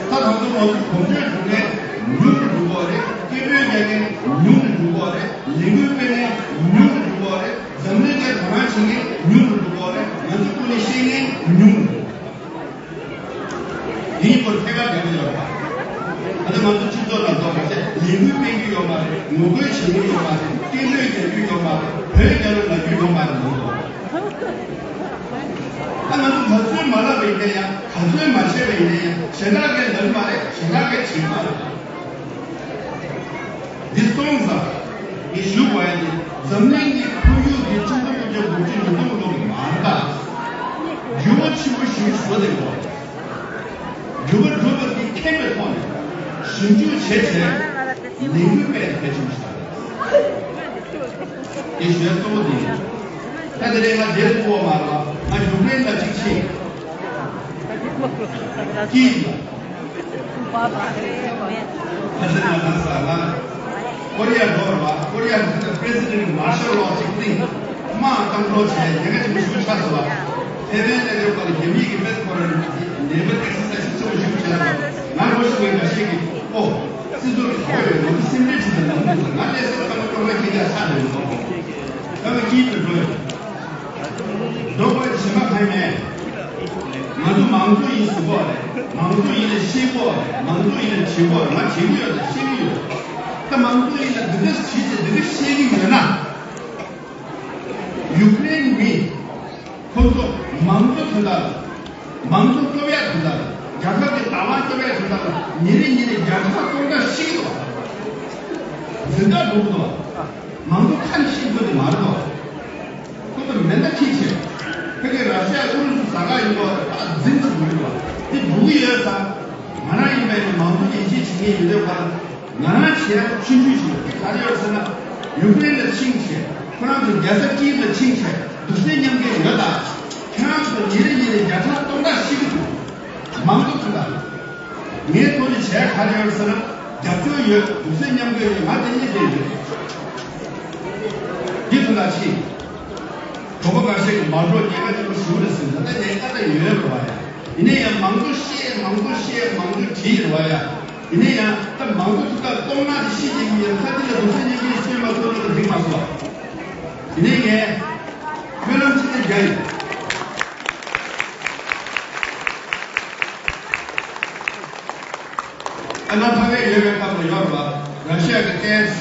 ད་ད་དུང་ང་ཚོ་གོམ་བགྲོད་འགྲོ་མཁན་ཉུང་རུ་འགྲོ་གི་ཡོད་རེད། སྐད་འབོད་རྒྱག་མཁན་ཉུང་རུ་ དེའི་སྐོར་ཐད་ཀར་རྒྱབ་ཡོད་པ། ད་ལྟ་ང་ཚོ་སྤྱི་ཚོགས་ནང་ཐོག་ཁ་ཤས་ལས་འགུལ་སྤེལ་རྒྱུ་ཡོད་མ་རེད། ངོ་རྒོལ་བྱེད་རྒྱུ་ཡོད་མ་རེད། སྐད་འབོད་རྒྱག་རྒྱུ་ཡོད་མ་རེད། བོད་རྒྱ་ལོ་ལབ་རྒྱུ་ཡོད་མ་རེད་ལབ་འདུག་ད་ང་ཚོ་ག་ཚོད་མ་ལབ་པ་ཡིན་ན་ཡང་། ག་ཚོད་མ་བྱས་པ་ཡིན་ན་ཡང་། གཞན་དག་གིས་ལབ་མ་རེད། གཞན་དག་གིས་བྱེད་མ་རེད། འདི་སོང་ཙང་ངས་ཞུ་དགོས་ཡ་དེ། འཛམ་གླིང་གི་ཁོར་ཡུག་འདི་ཆིག་སྟོང་དགུ་བརྒྱ་དགུ་བཅུ་ཉིས་སྟོང་ལོ་གི་མ་རེད་ད། འགྱུར་བ་ཆེན་པོ་ཞིག་བཟོ་བསྡད་ཡོད། འགྱུར་བ་འགྲོ་བ་འདི་མཁྱེན་པའི་ཐོག་ནས་ཞིབ་འཇུག་བྱས་བྱས་ལས་འགུལ་སྤེལ་གལ་ཆེན་པོ་ཞིག་རེད། དེ་ཞུ་ཡ་གཙོ་བོ་འདི་ཡིན། ད་དེ་རིང་ང་དེར་སྤོ་བ་མ་རེད་པ། ང་ཡུཀ་རེན་ལ་གཅིག་ཕྱིན། ཀིབ་ལ། ཁ་སང་ང་ལ་ས་ལ་ཀོ་རི་ཡ་འགྲོ་བར་བ། ཀོ་རི་ཡ་གི་པྲེ་སི་ཌེན་ཊི་མར་ཤལ་ལོ་ཅིག་བཏིང་། དམག་གཏང་འགྲོ་བྱས། ཉེན་ཁ་ཆེན་པོ་ཞིག་ཆགས་སོང་བ། ཐེ་ཝན་ལ་ཡོད་པ་ལ་རྒྱ་མིའི་གི་དཔེ་ཁོ་རང་ནེ་བལ་ཨེག་སར་སའི་སི་ཆེན་པོ་ཞིག་བྱས་པ། ང་ལོ་ཤི་བའི་འགའ་ཤས་ཀྱིས་ཨོ་སྲིད་ཟུར་ག་བ་ཡོད། ང་ཚོ་སེམས་ཁྲལ་བྱེད་དང་ལམ་ལུགས་ང་ལས་སེམས་ཁ་མ་སྐྱོ་བ་ཁྱེད་ཀྱང་ཆགས་ནས་ཡོང་། ད་ང་ཀིབ་ལ་འགྲོ་ཡོད། འགྲོ་དགོས་ཞེ་མ་ཁ་མེད། ང་ཚོ་མང་གཙོ་ཡིན་ཟེར་གོ་རེད། མང་གཙོ་ཡིན་ན་ཤེས་གོ་རེད། མང་གཙོ་ཡིན་ན་བྱེད་གོ་རེད། ང་བྱེད་ཀྱི་ཡོད་དང་ཤེས་ཀྱི་ཡོད། ད་མང་གཙོ་ཡིན་ན་འདི་འདྲ་བྱེད་ཅེས་འདི་འདྲ་བཤད་ཀྱི་ཡོད་ན། ཡུཀ་རེན་མི་ཁོ་ཚོ་མང་གཙོ་དོན་དག་ལ། མང་གཙོ་སྟོབས་ཡག་དོན་དག་ལ། རྒྱལ་ཁབ་ཀྱི་བདག་དབང་སྟོབས་ཡག་དོན་དག་ལ་ཉིན་རེ་ཉིན་རེ་བརྒྱ་ཕྲག་སྟོང་ཕྲག་ཤི་གི་འདུག་འཛིན་བདག་འགྲོ་གི་འདུག་མང་གཙོ་ཁ་ནས་ཤེས་དགོས་དེ་མ་རེད་དོ། ཁོ་ཚོ་མེ་མདའ་འཁྱེར་བྱས། ཕ་གི་ར་ཤི་ཡ་ཨུ་རུ་སུ་ཟ་ག་ཡིན་པ་ད་འཛིང་ཚུལ་འགྲོ་གི་འདུག་དེ་འགྲོ་གི་ཡོད་ཙང་། ང་རང་ཡིན་པའི་མང་གཙོ་ཡིན་གཅིག་བྱེད་མཁན་ཡིན་དུས་ཁོ་རང་། ང་རང་བྱས་ཆུང་ཆུང་ཞིག་ག་རེ་ཡོད་ཟེར་ན། ཡུཀ་རེན་ལ་ཕྱིན་བྱས། ཁོ་རང་ཚོ་རྒྱལ་ས་ཀིབ་ལ་ཕྱིན་བྱས་སྡུག་སྲན་མཉམ་སྐྱེལ་ཡོད་ད། ཁྱེད་རང་ཚོ་ཉིན་རེ་ཉིན་རེ་བརྒྱ་ཕྲག་སྟོང་ཕྲག་ཤི་གི་འདུག་མང་གཙོ་ཚོ་ལ། ངས་ཐོག་ནས་བྱས་ག་རེ་ཡོད་ཟེར་ན། རྒྱབ་སྐྱོར་ཡོད། སྡུག་སྲན་མཉམ་སྐྱེལ་ཡོད། ང་དེ་གཉིས་བསྡད་ཡོད། འདི་ཚོ་ལ་ཕྱིན། གྲོགས་པོ་འགའ་ཤས་ཀྱིས་མ་འགྲོ། ཉེན་ཁ་ཆེན་པོ་ཞིག་རེད་ཟེར། ད་ལྟ་ཉེན་ཁ་ད་ཡོད་རེད་བ་ཡ། ཡིན་ན་ཡང་མང་གཙོ་བཤད། མང་གཙོ་བཤད། མང་གཙོ་བྲིས་རེད་བ་ཡ། ཡིན་ན་ཡང་ད་མང་གཙོ་ཐུགས་ཁག་གཏོང་ན་དེ་ཤི་རྒྱག་གི་ཡོད། ཁ་ཅིག་ལ་སྡུག་སྲན་མཉམ་སྐྱེལ་སྐྱོན་མ་ཐོན་ན་འགྲིག་མ་སོང་། ཡིན་ན་ངས་སྨོན་ལམ་ཅི་ནས་རྒྱག་ཡིན། ཨ་ན་ཕ་གི་ཡོད་པའི་སྐབས་ལ་ཡོད་རེད་བ། ར་ཤི་ཡ་གི་ཏེས།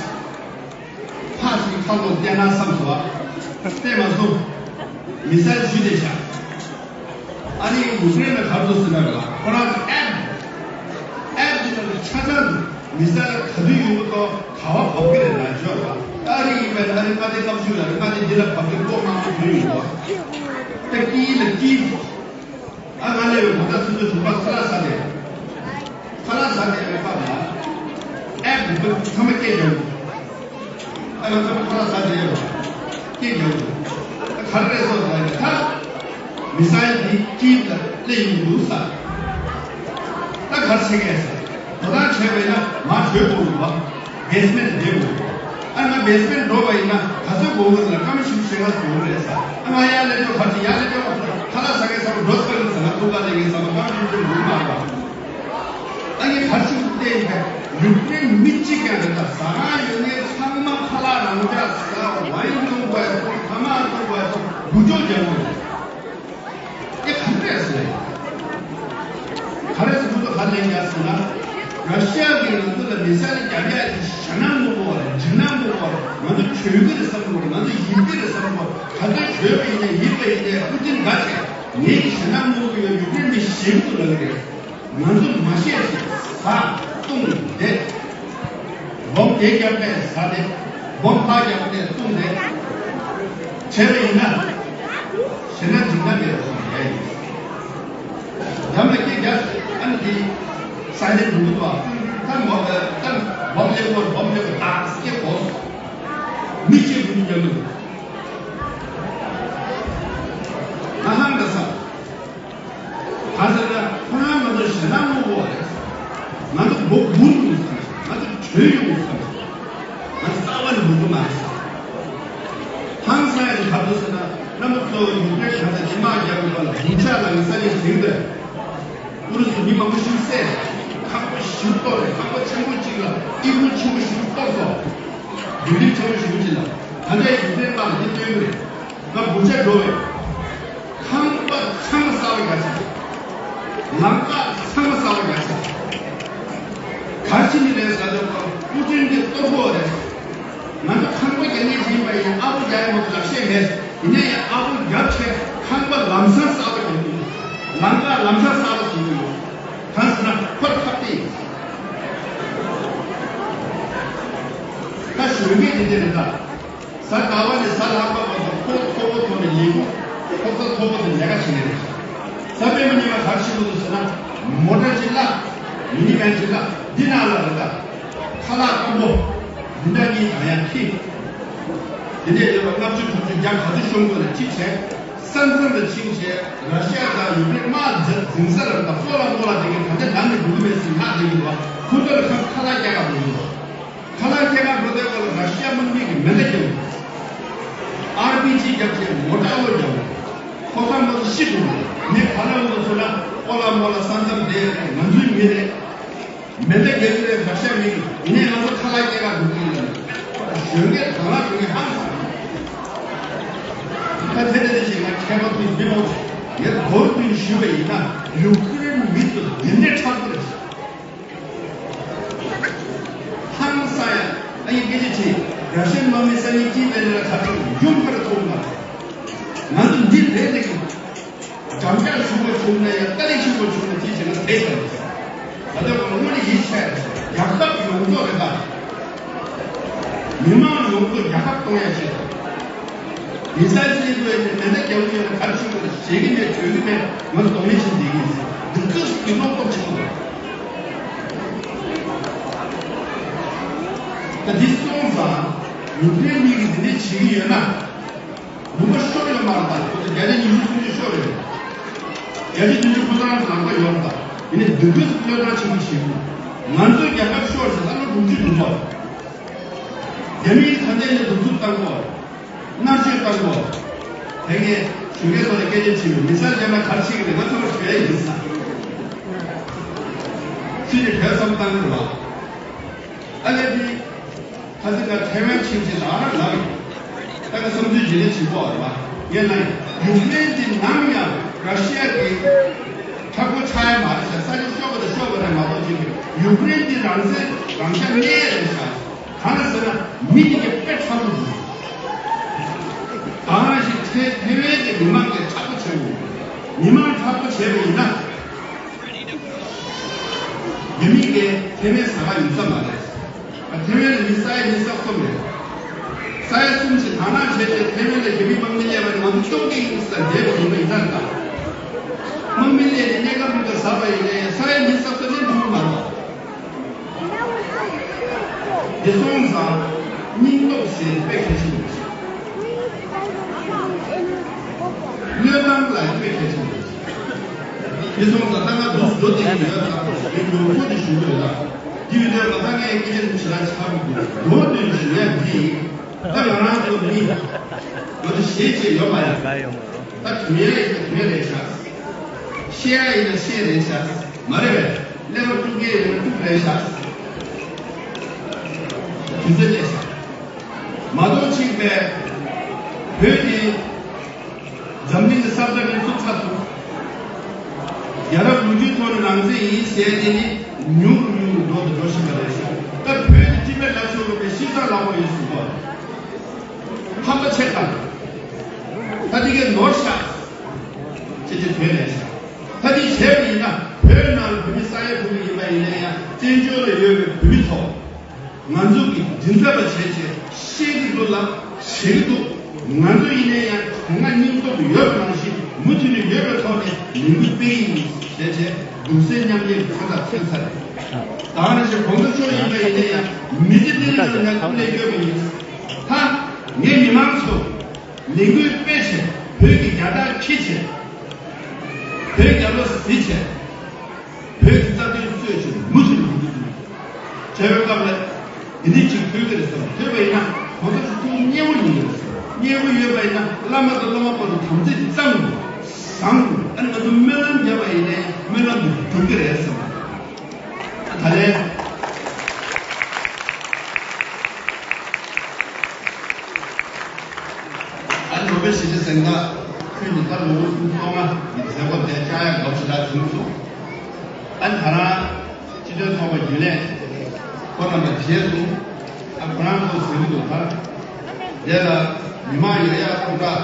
ཕག་ཅིག་ཁ་ལོ་བསྟན་ན་བསམ་སོང་བ། བསྟན་མ་སོང་། མི་སེར་ཞུ་བདེ་བཞག་ཨ་རིའི་ཡུཀ་རེན་ལ་ག་ཚོད་ཟིན་པ་རེད་ལ། ཁོ་རང་ཚོ་ཨེབ། ཨེབ་འདི་ལ་ཆ་ཚང་འདུག་མི་སེར་ལ་ག་དུས་ཡོང་གི་འདུག་ག་བ་བབས་ཀྱི་རེད་ལ་བརྗོད་པ། ཨ་རི་ཡིན་པའི་ཨ་རི་མངའ་སྡེ་སྐབས་ཤིག་ལ་རེད། མངའ་སྡེ་འདི་ལ་བབས་ཀྱི་ལྐོག་མང་པོ་བྱུང་ཡོང་གི་འདུག་ད་ཀི་ལ་ཀི། ཨ་ང་ལས་བའི་གོ་ཐག་ཆུ་ཚོད་དྲུག་པ་ཁ་ལག་ཟ་དེ། ཁ་ལག་ཟ་དེ་བའི་སྐབས་ལ། ཨེབ་འདི་ཚང་མ་སྐད་རྒྱག་གི་འདུག་ཨ་ང་ཚང་མ་ཁ་ལག་ཟ་བྱས་ཡོད་པ། སྐད་རྒྱག་དགོས། ད་ག་རེ་རེད་སོགས་ཟེར་ནས་ད། མི་སེར་འདི་ཀིབ་ལ་སླེབས་ཡོང་གི་འདུག་ཟེར། ད་ག་རེ་བྱེད་མཁན་ཟེར། དོ་སྣང་བྱས་པ་ཡིན་ན་མར་བྲོས་དགོས་འདུག་བ། བེ་སི་མེན་ཊི་བསྡད་དགོས་འདུག་ཨ་ང་བེ་སི་མེན་ཊི་འགྲོ་བ་ཡིན་ན་ག་ཚོད་དགོས་ཀྱི་རེད་ལ། སྐར་མ་བཞི་བཅུ་ཞེ་ལྔ་དགོས་ཀྱི་རེད་ཟེར། ཨ་ང་ཡར་སླེབས་ཆོག་ག་ཅིག་ཡར་སླེབས་ཆོག་ཁ་ལག་ཟ་མཁན་ཚང་མ་འགྲོ་ཚར་གི་ཟེར། ང་ཐུག་ག་སླེབས་མཁན་ཚང་མ་སྐར་མ་བཞི་བཅུ་འགྲོ་གི་མ་རེད་བ། ཨ་ནི་ག་ཅིག་བལྟས་ཡིན་པས། ཡུཀ་རེན་མི་གཅིག་ཀྱང་རེད། ད་ཟ་ཁང་ཡོད་མཁན་ཚང་མ་ཁ་ལག་རང་འཇགས་ཟ། ཝའིན་བཏུང་དགོས་ཐོག་ཐ་མག་བཏུང་དགོས་ཐོག་འགུལ་སྐྱོད་རྒྱག་དགོས། ཨེ་ག་རེ་རེད་ཟེར། ག་རེ་ཟེར། ཁོ་ཚོ་ག་རེ་ལབ་ཀྱི་ཡོད་ཟེར་ན། ར་ཤི་ཡ་གིས་ང་ཚོ་ལ་མི་སེར་རྒྱག་ཡག་གི་ཞེད་སྣང་སློང་གི་ཡོད་རེད། འཇིགས་སྣང་སློང་གི་ཡོད་རེད། ང་ཚོ་བྲོས་ཀྱི་རེད་བསམ་གྱི་ཡོད་རེད། ང་ཚོ་ཡིབ་ཀྱི་རེད་བསམ་གྱི་ཡོད་རེད། ག་ཚོད་བྲོས་པ་ཡིན་ནའི་ཡིབ་པ་ཡིན་ནའི་པུ་ཏིན་དགའ་བྱས། ངེད་ཀྱི་ཞེད་སྣང་སློང་གི་ཡོད། ཡུཀ་རེན་མི་ཞེད་ཀྱི་འདུག་ལབ་ཀྱི་རེད། ང་ཚོ་མ་ཤེས་ཤིག་ཟ་བཏུང་བསྡད། སྦོམ་དེ་རྒྱབ་ནས་ཟ་བསྡད། སྦོམ་ཕར་རྒྱབ་ནས་བཏུང་བསྡད། བྱས་པ་ཡིན་ན། ཞེད་སྣང་འཇིགས་སྣང་མེད་པ་ཡིན། ཡ་ཡིན། ཡང་ན་སྐད་རྒྱག་ཨ་ནི་དེ་ས་ནས་འགྲོ་གི་འདུག་ད་མོ་ད་སྦོམ་ལེགས་པོ་སྦོམ་ལེགས་པོ་ད་སྐད་གོ་སོང་། མི་གཅིག་བུ་ཉམས་འདུག་ང་ཧང་ད་ས། གང་ཟེར་ན་ཁོ་རང་ང་ཚོ་ཞེད་སྣང་སློང་གི་ཡོད་རེད། ང་ཚོ་མགོ་སྒུར་ཡོང་བསམ། ང་ཚོ་བྲོས་ཡོང་བསམ། ང་ཚོ་རྩ་བ་ནས་འགྲོ་གི་མ་རེད། ཧང་སང་ཡ་དེ་ག་རེ་ཟེར་ན། རྣམ་པ་ཚོ་ཡུཀ་རེན་གང་ལ་དམག་རྒྱག་དགོས་པ་ལ་རྒྱུ་ཆ་ལ་ངས་ས་ཆ་ཟིན་པས། ཨུ་རུ་སུ་མི་མང་པོ་ཞིག་བསད། ཁག་པོ་ཞིག་གཏོར་རེད། ཁག་པོ་ཆེན་པོ་གཅིག་ལ་ཨི་ཁུང་ཆེན་པོ་ཞིག་གཏོར་སོང་། བིལ་ཌིང་ཆེན་པོ་ཞིག་གཅིག་ལ། ད་ལྟའི་ཡུཀ་རེན་དམག་ལ་འདི་སྟོན་གྱི་རེད། ང་བུ་ཆ་འགྲོ་བས། ཁང་པ་ཚང་མ་གསར་པ་རྒྱག་ཚར། ལམ་ཁ་ ཚང་མ་གསར་པ་རྒྱག་ཚར། ག་རེ་བྱེད་ནི་རེད་ཟེར་དུས་སྐུ་མགྲོན་གྱི་གཏོར་རྒོལ་རེད། ང་ཚོ་ཁང་པ་རྒྱག་མཁན་ཞིག་ཡིན་པ་ཡིན་ན་ཨ་ཕོ་རྒྱག་ཡག་མ་གཏོགས་ལག་ཤེས་མེད། ཡིན་ནའི་ཡང་ཨ་ཕོ་རྒྱབ་བྱས་ཁང་པ་ལམ་སང་གསར་པ་རྒྱག་གི་ཡོད། ལམ་ཁ་ལམ་སང་གསར་པ་བཟོ་གི་ཡོད། གང་ཟེར་ན་ཁོ་ཐབས་ཏེ་ཡིན། ད་གཞོན་སྐྱེས་དེ་འདྲ་རེད་ད། གཟའ་ཟླ་བ་ནས་གཟའ་ལྷག་པ་བར་དུ་ཁོ་མཐོ་པོ་ཐོག་ནས་ལས་ཁུངས་ཐོབ་ས་མཐོ་པོ་དེ་ལས་ཀ་བྱེད་ཀྱི་རེད། གཟའ་སྤེན་པ་ཉི་མ་ག་རེ་བྱེད་དགོས་འདུག་ཟེར་ན། མོ་ཊ་གཅིག་གླ། མི་ནི་ཝན་གཅིག་གླ། འདི་ནང་ལ་རེད་ད། ཁ་ལག་སྐམ་པོ། འདི་འདྲ་གཉིས་དང་ཡང་ཁྱི། དེ་འདྲས་ཡོད་པ་ལྔ་བཅུ་དྲུག་ཅུ་བརྒྱ་ག་ཚོད་ཤོང་དགོས་ན་གཅིག་བྱས། ས་མཚམས་ལ་ཕྱིན་བྱས་ར་ཤི་ཡ་དང་ཡུཀ་རེན་དམག་འཛིང་ས་རེད་ད། སོ་ལ་མོ་ལ་དེ་གའི་ག་འདྲ་ལངས་ནས་འགྲོ་གི་མེད་ཟེར་ལྷག་བསྡད་ཀྱི་འདུག་ཁོ་ཚོ་ལ་ཁ་ཁ་ལག་སྐྱེལ་ག་འགྲོ་གི་འདུག་ཁ་ལག་སྐྱེལ་ག་འགྲོ་དུས་སྐབས་ལ་ར་ཤི་ཡ་དམག་མི་གིས་མེ་མདའ་རྒྱབ། ཨར་པི་ཇི་རྒྱབ་བྱས་མོ་ཊ་གློ་རྒྱབ། ཁོ་ཚང་མ་ཤི་འགྲོ་གི་རེད། མི་ག་ལ་འོང་དུ་ཚུར་ལ་ཨོ་ལ་མོ་ལ་ས་མཚམས་བསྡད་རེད། ང་ཚོའི་མི་རེད། མེ་མདའ་རྒྱག་གི་རེད། ར་ཤི་ཡ་མི་གིས་ཡིན་ནའི་ང་ཚོ་ཁ་ལག་སྐྱེལ་ག་འགྲོ་གི་ཡིན་ལབ་ནས་གཞོན་སྐྱེས་དང་ལ་གཞོན་སྐྱེས་ཧང་སང་། ད་དེ་དེ་དེ་ཞིག་ང་མཁས་པ་དེ་མི་མང་ཆེ་ངས་མདོར་བསྡུས་ཞུས་པ་ཡིན་ན་ཡུཀ་རེན་མི་ཚོ་འདི་འདྲའི་ཁྲག་དྲི་རེད། ཧང་སང་ཡ། ཨ་ཡི་སྐད་ཆ་དྲིས། ར་ཤི་ཡན་དམག་མི་སང་ཉིན་གཅིག་ལས་ལ་ཁ་ཁྲག་ཡུམ་ཁར་ཐོག་མ། ང་ཚོ་འདི་རེད་ལེགས། འགྲམ་ལྕག་ཞུགས་པ་བྱུང་ན་ཡང་ཏ་ལིག་ཞུགས་པ་བྱུང་ན་ཅི་བྱེད་ན་དེ་བྱེད་རེད། ད་ལྟ་ང་དངོས་གནས་ཡིད་ཆེས་རེད། རྒྱལ་ཁབ་ཡོངས་རྫོགས་རེད་ད། མི་མང་ཡོངས་རྫོགས་རྒྱལ་ཁབ་གཏོང་ཡ་ཆེད་དུ། མི་སེར་གཅིག་པུས་ནི་མེ་མདའ་རྒྱག་གི་ཡོད་ན་ག་རེ་བྱེད་དགོས་རེད། བྱེད་ཀྱི་མེད། གྱོད་ཀྱི་མེད། ང་ཚོ་གདོང་ལེན་བྱེད་བསྡད་ཀྱི་ཡིན་ཟེར། འདི་ཁོས་ཀྱི་སློབ་སྟོབས་ཆེན་པོ་རེད། ད་འདི་སོང་ཙང་ཡུཀ་རེན་གཉིས་ཀྱིས་འདི་འདྲ་བྱེད་ཀྱི་ཡོད་ན། ལུང་པ་ཤོར་ཡོད་མ་རེད་ད། ཁོ་ཚོ་བརྒྱ་ཆ་ཉི་ཤུ་སུམ་ཅུ་ཤོར་རེད། བརྒྱ་ཆ་བདུན་ཅུ་ཁོ་ཚོ་རང་ལངས་པ་ཡོད་རེད་ད། ཡིན་ནའི་འདི་ཁོས་བློས་བཏང་ཆེན་པོ་བྱེད་དགོས། ང་ཚོའི་རྒྱལ་ཁབ་ཤོར་ཟེར་ད་ལོ་དྲུག་ཅུ་འགྲོ་བ། རྒྱ་མིས་ད་ལྟ་ནས་གདུག་རྩུབ་བཏང་གོ། མནར་གཅོད་བཏང་གོ། དེ་ངས་གཞོན་སྐྱེས་ཚོ་ལ་སྐད་ཆ་དྲིས་པས་མི་སེར་རྒྱ་ནག་ག་རེ་བྱེད་ཀྱི་རེད། ང་ཚོ་ལ་ཞུ་ཡ་ཡིན་ས། སུས་ནས་བོད་བསམ་བཏང་གི་རེད་བ། ཨ་ལས་དེ། ཁ་སང་ང་ཐེ་ཝན་ཕྱིན་ཆད་ད་རང་ལབ་ཡོད། ད་ང་བསམ་ཚུལ་བརྗེ་ལེན་བྱེད་དགོས་རེད་བ། ཡིན་ན་ཡང་ཡུཀ་རེན་འདི་ནམ་ཡང་ར་ཤི་ཡ་གི་མཁྲེགས་པོ་ཆགས་ཡ་མ་རེད་ཤག་ས་ཆ་ཤོར་བ་དང་ཤོར་བ་རེད་མ་གཏོགས་ཅིག་ཡུཀ་རེན་འདི་རང་བཙན་རང་ཤག་གནས་རེད་ཤག་གང་ལ་ཟེར་ན་མི་འདི་ག་དཔེ་མཁྲེགས་པོ་འདུག་གང་ཞིག་ཐེ་ཐེ་ཝན་གྱི་མི་མང་གིས་མཁྲེགས་པོ་བྱས་ཡོད། མི་མང་མཁྲེགས་པོ་བྱས་པ་ཡིན་ན། རྒྱ་མི་གིས་ཐེ་ཝན་ཟ་ག་ཡོང་ས་མ་རེད། ཐེ་ཝན་ལ་མི་ས་ཡ་ཉི་ཤུ་རྩ་གསུམ་རེད། ས་ཡ་གསུམ་ཞིག་དང་བླངས་བྱས་ཏེ་ཐེ་ཝན་ལ་རྒྱ་མི་དམག་མི་སླེབས་པ་ནི་ང་ཚོ་སྐྱོབ་ཀྱི་ཡིན་ཟེར་བསྡད་པ་ཡིན་པ་ཡིན་ཙང་། དམག་མི་སླེབས་ནས་གནས་སྐབས་མི་འདྲ་ཟ་བ་ཡིན་ནའི་ས་ཡ་ཉི་ཤུ་རྩ་གསུམ་ནས་འགྲུབ་མ་རེད། དེ་སོང་ཙང་སྙིང་སྟོབས་ཟེར་དཔེ་གལ་ཆེན་པོ་རེད། བློས་བཏང་ལ་དཔེ་གལ་ཆེན་པོ་རེད། དེ་སོང་ཙང་ད་ང་འདུག་འགྲོ་བསྡད་ཀྱི་ཡོད་ཙང་ངས་མྱོང་ཚོར་དེ་ཞུ་གི་ཡོད་ལ། དེ་ཡོད་དུས་ང་ད་ངས་སྐད་ཆ་ཞེ་དྲག་ཆགས་མི་འདུག་མདོར་བསྡུས་ཞུ་ཡ་འདི་ཡིན། ད་ང་རང་ཚོ་མི་ང་ཚོ་གཞས་བྱས་ཡོད་མ་རེད། ད་དོན་ཡ་ཡིན་ན་དོན་རེད་ཤག་བཤད་ཡ་ཡིན་ན་བཤད་རེད་ཤག་མ་རེད་པས། གནས་སྐབས་དཀྲུག་མཁན་ཡིན་ན་དཀྲུག་རེད་ཤག་དུས་ཚོད་སླེབས་ཤག་མ་གཏོགས་གཅིག་པས་བོད་ཀྱི་འཛམ་གླིང་གི་ས་བཀྲ་ནས་བཙུགས་ཚར་སོང་། རྒྱལ་རབས་ལོ་རྒྱུས་ཐོག་ནས་རང་བཙན་ཡིན་ཟེར་དེ་ནི་ཉུང་རུ་ཉུང་རུ་འགྲོ་དང་འགྲོ་བཞིན་པ་རེད་ཤག་ད་བོད་ཀྱི་སྤྱི་པའི་ལ་སོགས་པའི་ཤི་ས་ལ་མོ་ཡིན་གསུངས་པ། ཧམ་པ་ཆེ་དང་། ད་དེ་གའི་ནོར་ཤག་ཅེས་ཅེས་བོད་ནས་ཤག་ད་དེ་བྱས་པ་ཡིན་ན་བོད་ནང་ལ་བོད་མི་ས་ཡ་གོ་གི་ཡིན་པ་ཡིན་ན་ཡང་བཙན་བྱོལ་ལ་ཡོད་པའི་བོད་མི་ཚོ། ང་ཚོ་གི་མགྲིན་ཚབ་པ་བྱས་བྱས་བཤད་ཀྱི་འདུག་ལ་བྱེད་ཀྱི་འདུག་ང་ཚོ་ཡིན་ན་ཡང་དེ་སྔ་སྙིང་སྟོབས་ཡོད་པ་ནང་བཞིན་མུ་མཐུད་ནས་ཡོད་པའི་ཐོག་ནས་ལས་འགུལ་སྤེལ་གྱི་ཡིན་ཟེར་བྱས་གདུང་སེམས་མཉམ་སྐྱེད་ཀྱི་ཚོད་ལྟ་ཐོན་ཚར་རེད། ད་ནང་བཞིན་གོང་དུ་ཤོར་ཡིན་པ་ཡིན་ན་ཡང་མི་ཚེ་འདི་ནང་ལ་ང་སྐུ་ལས་སྐྱོན་པ་ཡིན། ད་ངས་མི་མང་ཚོ་ལས་འགུལ་སྤེལ་བྱས་བོད་ཀྱི་རྒྱལ་དར་འཁྱེར་བྱས་བོད་རྒྱལ་ལོ་གཟིགས་བྱས། བོད་ཀྱི་རྩ་དོན་རྩོད་ཆེད་མུ་མཐུད་ཡོང་གི་འདུག་བྱས་པའི་སྐབས་ལ་འདི་འདྲའི་ཅིག་ཐོས་ཀྱི་རེད་ཟེར་བ། ཐོས་པ་ཡིན་ན་གོང་ས་མཆོག་ཐུགས་མཉེས་པོ་ཡིན་གྱི་རེད་ཟེར་བ། མཉེས་པོ་ཡོད་པ་ཡིན་ན་བླ་མ་དང་སློབ་མ་བར་དུ་དམ་ཚིག་གཙང་དུ་བཟང་དུ། ཨ་ནི་ང་ཚོ་སྨོན་ལམ་བརྒྱབ་པ་ཡིན་ནའི་སྨོན་ལམ་དུ་འགྲུབ་ཀྱི་རེད་ཟེར་བ། ད་ལན། ཨ་ནི་ནོ་བེལ་ཞི་བདེའི་གཟེངས་རྟགས་ཁྱོན་ནས་ད་ལོ་ངོ་སུམ་ཅུ་སོ་ལྔ་གི་མཛད་སྒོ་དེ་བཅར་ཡག་ལོ་ཞེ་དྲག་བྱུང་སོང་། ཨ་ནི་ད་རང་སྤྱི་མཐུན་ཚོགས་པ་རྒྱུན་ལས་ཁོ་རང་ལ་བྱས་སོང་། ཨ་ཁོ་རང་ཚོ་ཟེར་གྱི་འདུག་ད་དེ་ལ་མི་མང་ཡོད་ཡག་སྟོང་ཕྲག་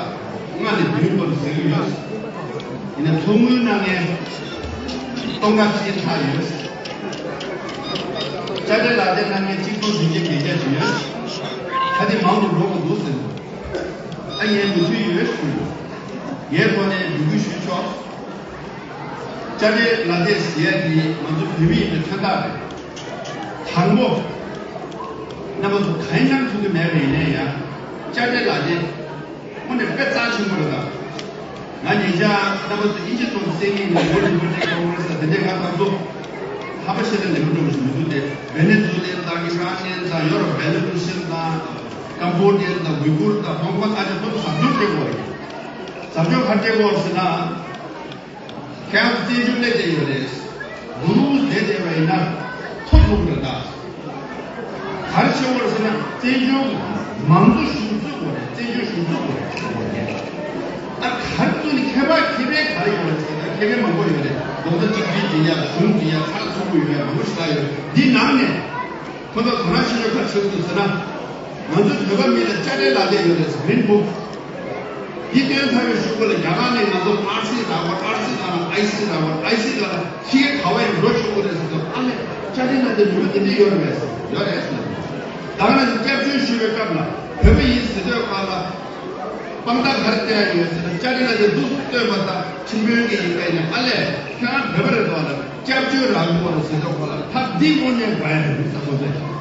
ལྔ་ནས་བདུན་བར་དུ་ཟེར་གྱི་ཡོད། ཡིན་ན་ཚོགས་དངུལ་གནང་མཁན་སྟོང་ཕྲག་གཅིག་ལྷག་ཡོད། དཔྱ་ཁྲལ་ལག་དེབ་གནང་མཁན་གཅིག་སྟོང་བདུན་བརྒྱ་བརྒྱད་བརྒྱ་ཅིག་ཡོད། ད་དེ་མང་དུ་འགྲོ་དགོས་འདུག་ཟེར་འདུག་ཨ་ངས་མུ་མཐུད་ཡོད་ཞུ། ངས་ཐོག་ནས་འབོད་སྐུལ་ཞུས་ཆོག་དཔྱ་ཁྲལ་ལག་དེབ་ཟེར་ཡ་འདི་ང་ཚོ་བོད་མི་ཡིན་པའི་མཚོན་རྟགས་རེད། དང་པོ། རྣམ་པ་ཚོ་གང་ཡང་ཐུག་གི་མེད་པ་ཡིན་ན་ཡང་། དཔྱ་ཁྲལ་ལག་དེབ། དངོས་གནས་དཔེ་རྩ་ཆེན་པོ་རེད་ད། ང་ཉེ་ཆར་རྣམ་པ་ཚོ་དབྱིན་ཇི་ཚོ་གསན་མཁན་ནི་World Democratic Congress ལ་དེ་འདྲའི་ང་ད་ཚོ་ཧ་པ་ཤེས་ན་ལེགས་པོ་འགྲོ་བཞིན་མི་འདུག་སྟེ། ཝེ་ནེ་ཛུ་ལན་དང་ཨི་རན་ནན་དང་ཡོ་རོབ་བེ་ལ་རུ་ཤན་དང་ཀམ་བོ་ཌི་ཡན་དང་ཝི་གུར་དང་ཧོང་ཀོང་ཨ་ཅག་ཚོ་ཟབ་སྦྱོང་སྤྲད་དགོས་རེད། ཟབ་སྦྱོང་ག་སྤྲད་དགོས་ཟེར་ན། ཁྱེད་རང་ཚོ་བཙན་བྱོལ་སླེབས་བསྡད་ཡོད་རེད། འདུག་བསྡད་བསྡད་པ་ཡིན་ན་ཐོབ་ཐུབ་རེད་ད། ག་རེ་བྱེད་དགོས་རེད་ཟེར་ན་བཙན་བྱོལ་མང་གཙོ་གཞི་བཙུགས་དགོས་རེད། བཙན་བྱོལ་གཞི་བཙུགས་དགོས་རེད། ད་ག་རེ་བཙུགས་ནས་ཁྱད་པར་ཁེ་ཕན་ག་རེ་ཡོད་རེད་ཟེར་ན་ཁེ་ཕན་མང་པོ་ཡོད་རེད། རྡོག་རྩ་གཅིག་སྒྲིལ་བྱེད་ཡ་གཞུང་སྒྲིལ་ཡ་ཚགས་ཚུད་པོ་ཡོད་ཡ་མང་པོ་ཞིག་ལ་ཡོད་རེད། འདི་ནང་ནས། ཁོ་ཚོ་དོ་སྣང་བྱེད་ཕྱོགས་ག་རེ་བྱེད་དགོས་ཟེར་ན། ང་ཚོ་བོད་པ་མི་ལ་དཔྱ་ཁྲལ་ལག་དེབ་ཡོད་རེད་Green Book། འདི་བཏོན་ཚར་བའི་གཞུག་གུ་ལ་རྒྱ་གར་ནས་ང་ཚོ་ཨར་སི་རག་པ་ཨར་སི་རག་པ་ཨའི་སི་རག་པ་ཨའི་སི་རག་པ་ཁྱི་གེ་ག་བ་ཡིན་འགྲོ་ཆོག་གི་རེད་ཟེར་དུས་ཨ་ལས་དཔྱ་ཁྲལ་ལག་དེབ་ནུས་པ་དེ་འདྲ་ཡོད་རེད་པས་ཟེར་ཡོད་རེད་ཟེར། ད་ང་ཚོ་སྐྱབས་བཅོལ་ཞུ་བའི་སྐབས་ལ་བོད་པ་ཡིན་ཟེར་དུས་སྒང་ལ། དཔང་རྟགས་ག་རེ་བསྟན་ཡོད་ཟེར་ན་དཔྱ་ཁྲལ་ལག་དེབ་འདུག་བཏོན་པ་དང་ཁྲིམས་དཔོན་གྱི་ཡིན་པས་ནས་ཨ་ལས་ཁྱེད་རང་བོད་པ་རེད་འདུག་ལ་སྐྱབས་བཅོལ་རག་དགོས་རེད་ཟེར་དུས་སྒང་ལ་ཐབས་འདི་དངོས་གནས་དགོས་ཡ་རེད་བསམ་བློ་བཏང་། དཔྱ་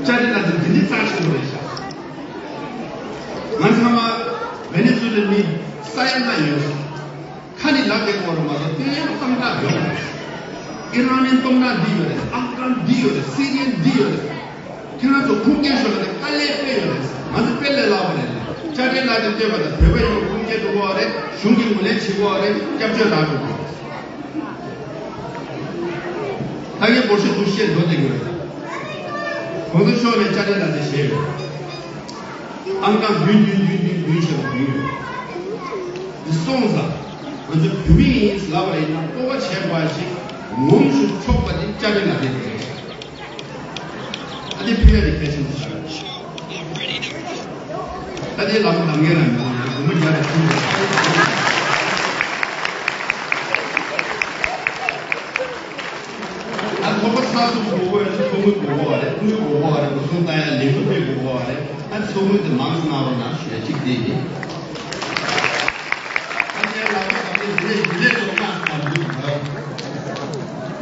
ཁྲལ་ལག་དེབ་འདི་འདི་རྩ་ཆེན་པོ་རེད་ཤག་ང་ཚང་མ་ཝེ་ནེ་ཛུ་ལའི་མི་ས་ཡ་ལྔ་ཡོད། ཁ་ནས་ལབ་བསྡད་ཡོད་རེད་མ་གཏོགས་བསྟན་ཡག་དཔང་རྟགས་ཡོད་རེད། ཨི་རན་ནི་དཔང་རྟགས་འདི་ཡོད་རེད། ཨབ་གྷན་འདི་ཡོད་རེད། སི་རི་ཡན་འདི་ཡོད་རེད། ཁྱེད་རང་ཚོ་ཁུངས་སྐྱེལ་ཤོག་ལ་དཀའ་ལས་དཔེ་ཡོད་རེད། ང་ཚོ་དཔེ་ལས་སླ་པོ་རེད། དཔྱ་ཁྲལ་ལག་དེབ་བཏོན་པ་དང་བོད་པ་ཡིན་པ་ཁུངས་སྐྱེལ་འགྲོ་གི་རེད། གཞུང་གིས་ངོས་ལེན་བྱེད་ཀྱི་རེད། སྐྱབས་བཅོལ་རག་འགྲོ་གི་རེད། ད་ངས་འབོར་ཆེན་འདུག་བཤད་འགྲོ་བསྡད་ཀྱི་ཡོད་རེད། གོང་ས་མཆོག་ནས་དཔྱ་ཁྲལ་ལག་དེབ་བཞེས་ཡོད། ཨང་གྲངས་བདུན་བདུན་བདུན་བདུན་བདུན་ཞེས་པ་བདུན་ཡོད། འདི་སོང་ཙང་ང་ཚོ་བོད་མི་ཡིན་ལབ་པ་ཡིན་ན་སྤོབས་པ་བྱེད་དགོས་པ་ཞིག་ངོམ་ཞིག་ཆོག་པ་དེ་དཔྱ་ཁྲལ་ལག་དེབ་རེད། ཨ་ནི་ཕུལ་ཡ་དེ་གལ་ཆེན་པོ་ཞིག་རེད། ད་དེ་ལམ་ལམ་ངན་ལ་མི་འགྲོ་ཡང་སྒོར་མོ་བརྒྱ་དང་བཅུ་འགྲོ། ད་ཐོབ་པ་ཚགས་ཚུད་དགོས་དགོས་རེད། ཚོགས་དངུལ་དགོས་དགོས་རེད། དངུལ་དགོས་དགོས་རེད། འགྲོ་སོང་བཏང་ཡ་ལེགས་པོ་སྤྲད་དགོས་དགོས་རེད། ད་ཚོགས་དངུལ་དེ་མང་ཙམ་གནང་རོགས་གནང་ཞུ་ཡ་གཅིག་དེ་ཡིན། ད་དེ་ལ་ད་དེ་དེ་རྒྱུན་ལས་ཚོགས་ཁག་དང་འདུག་དེ་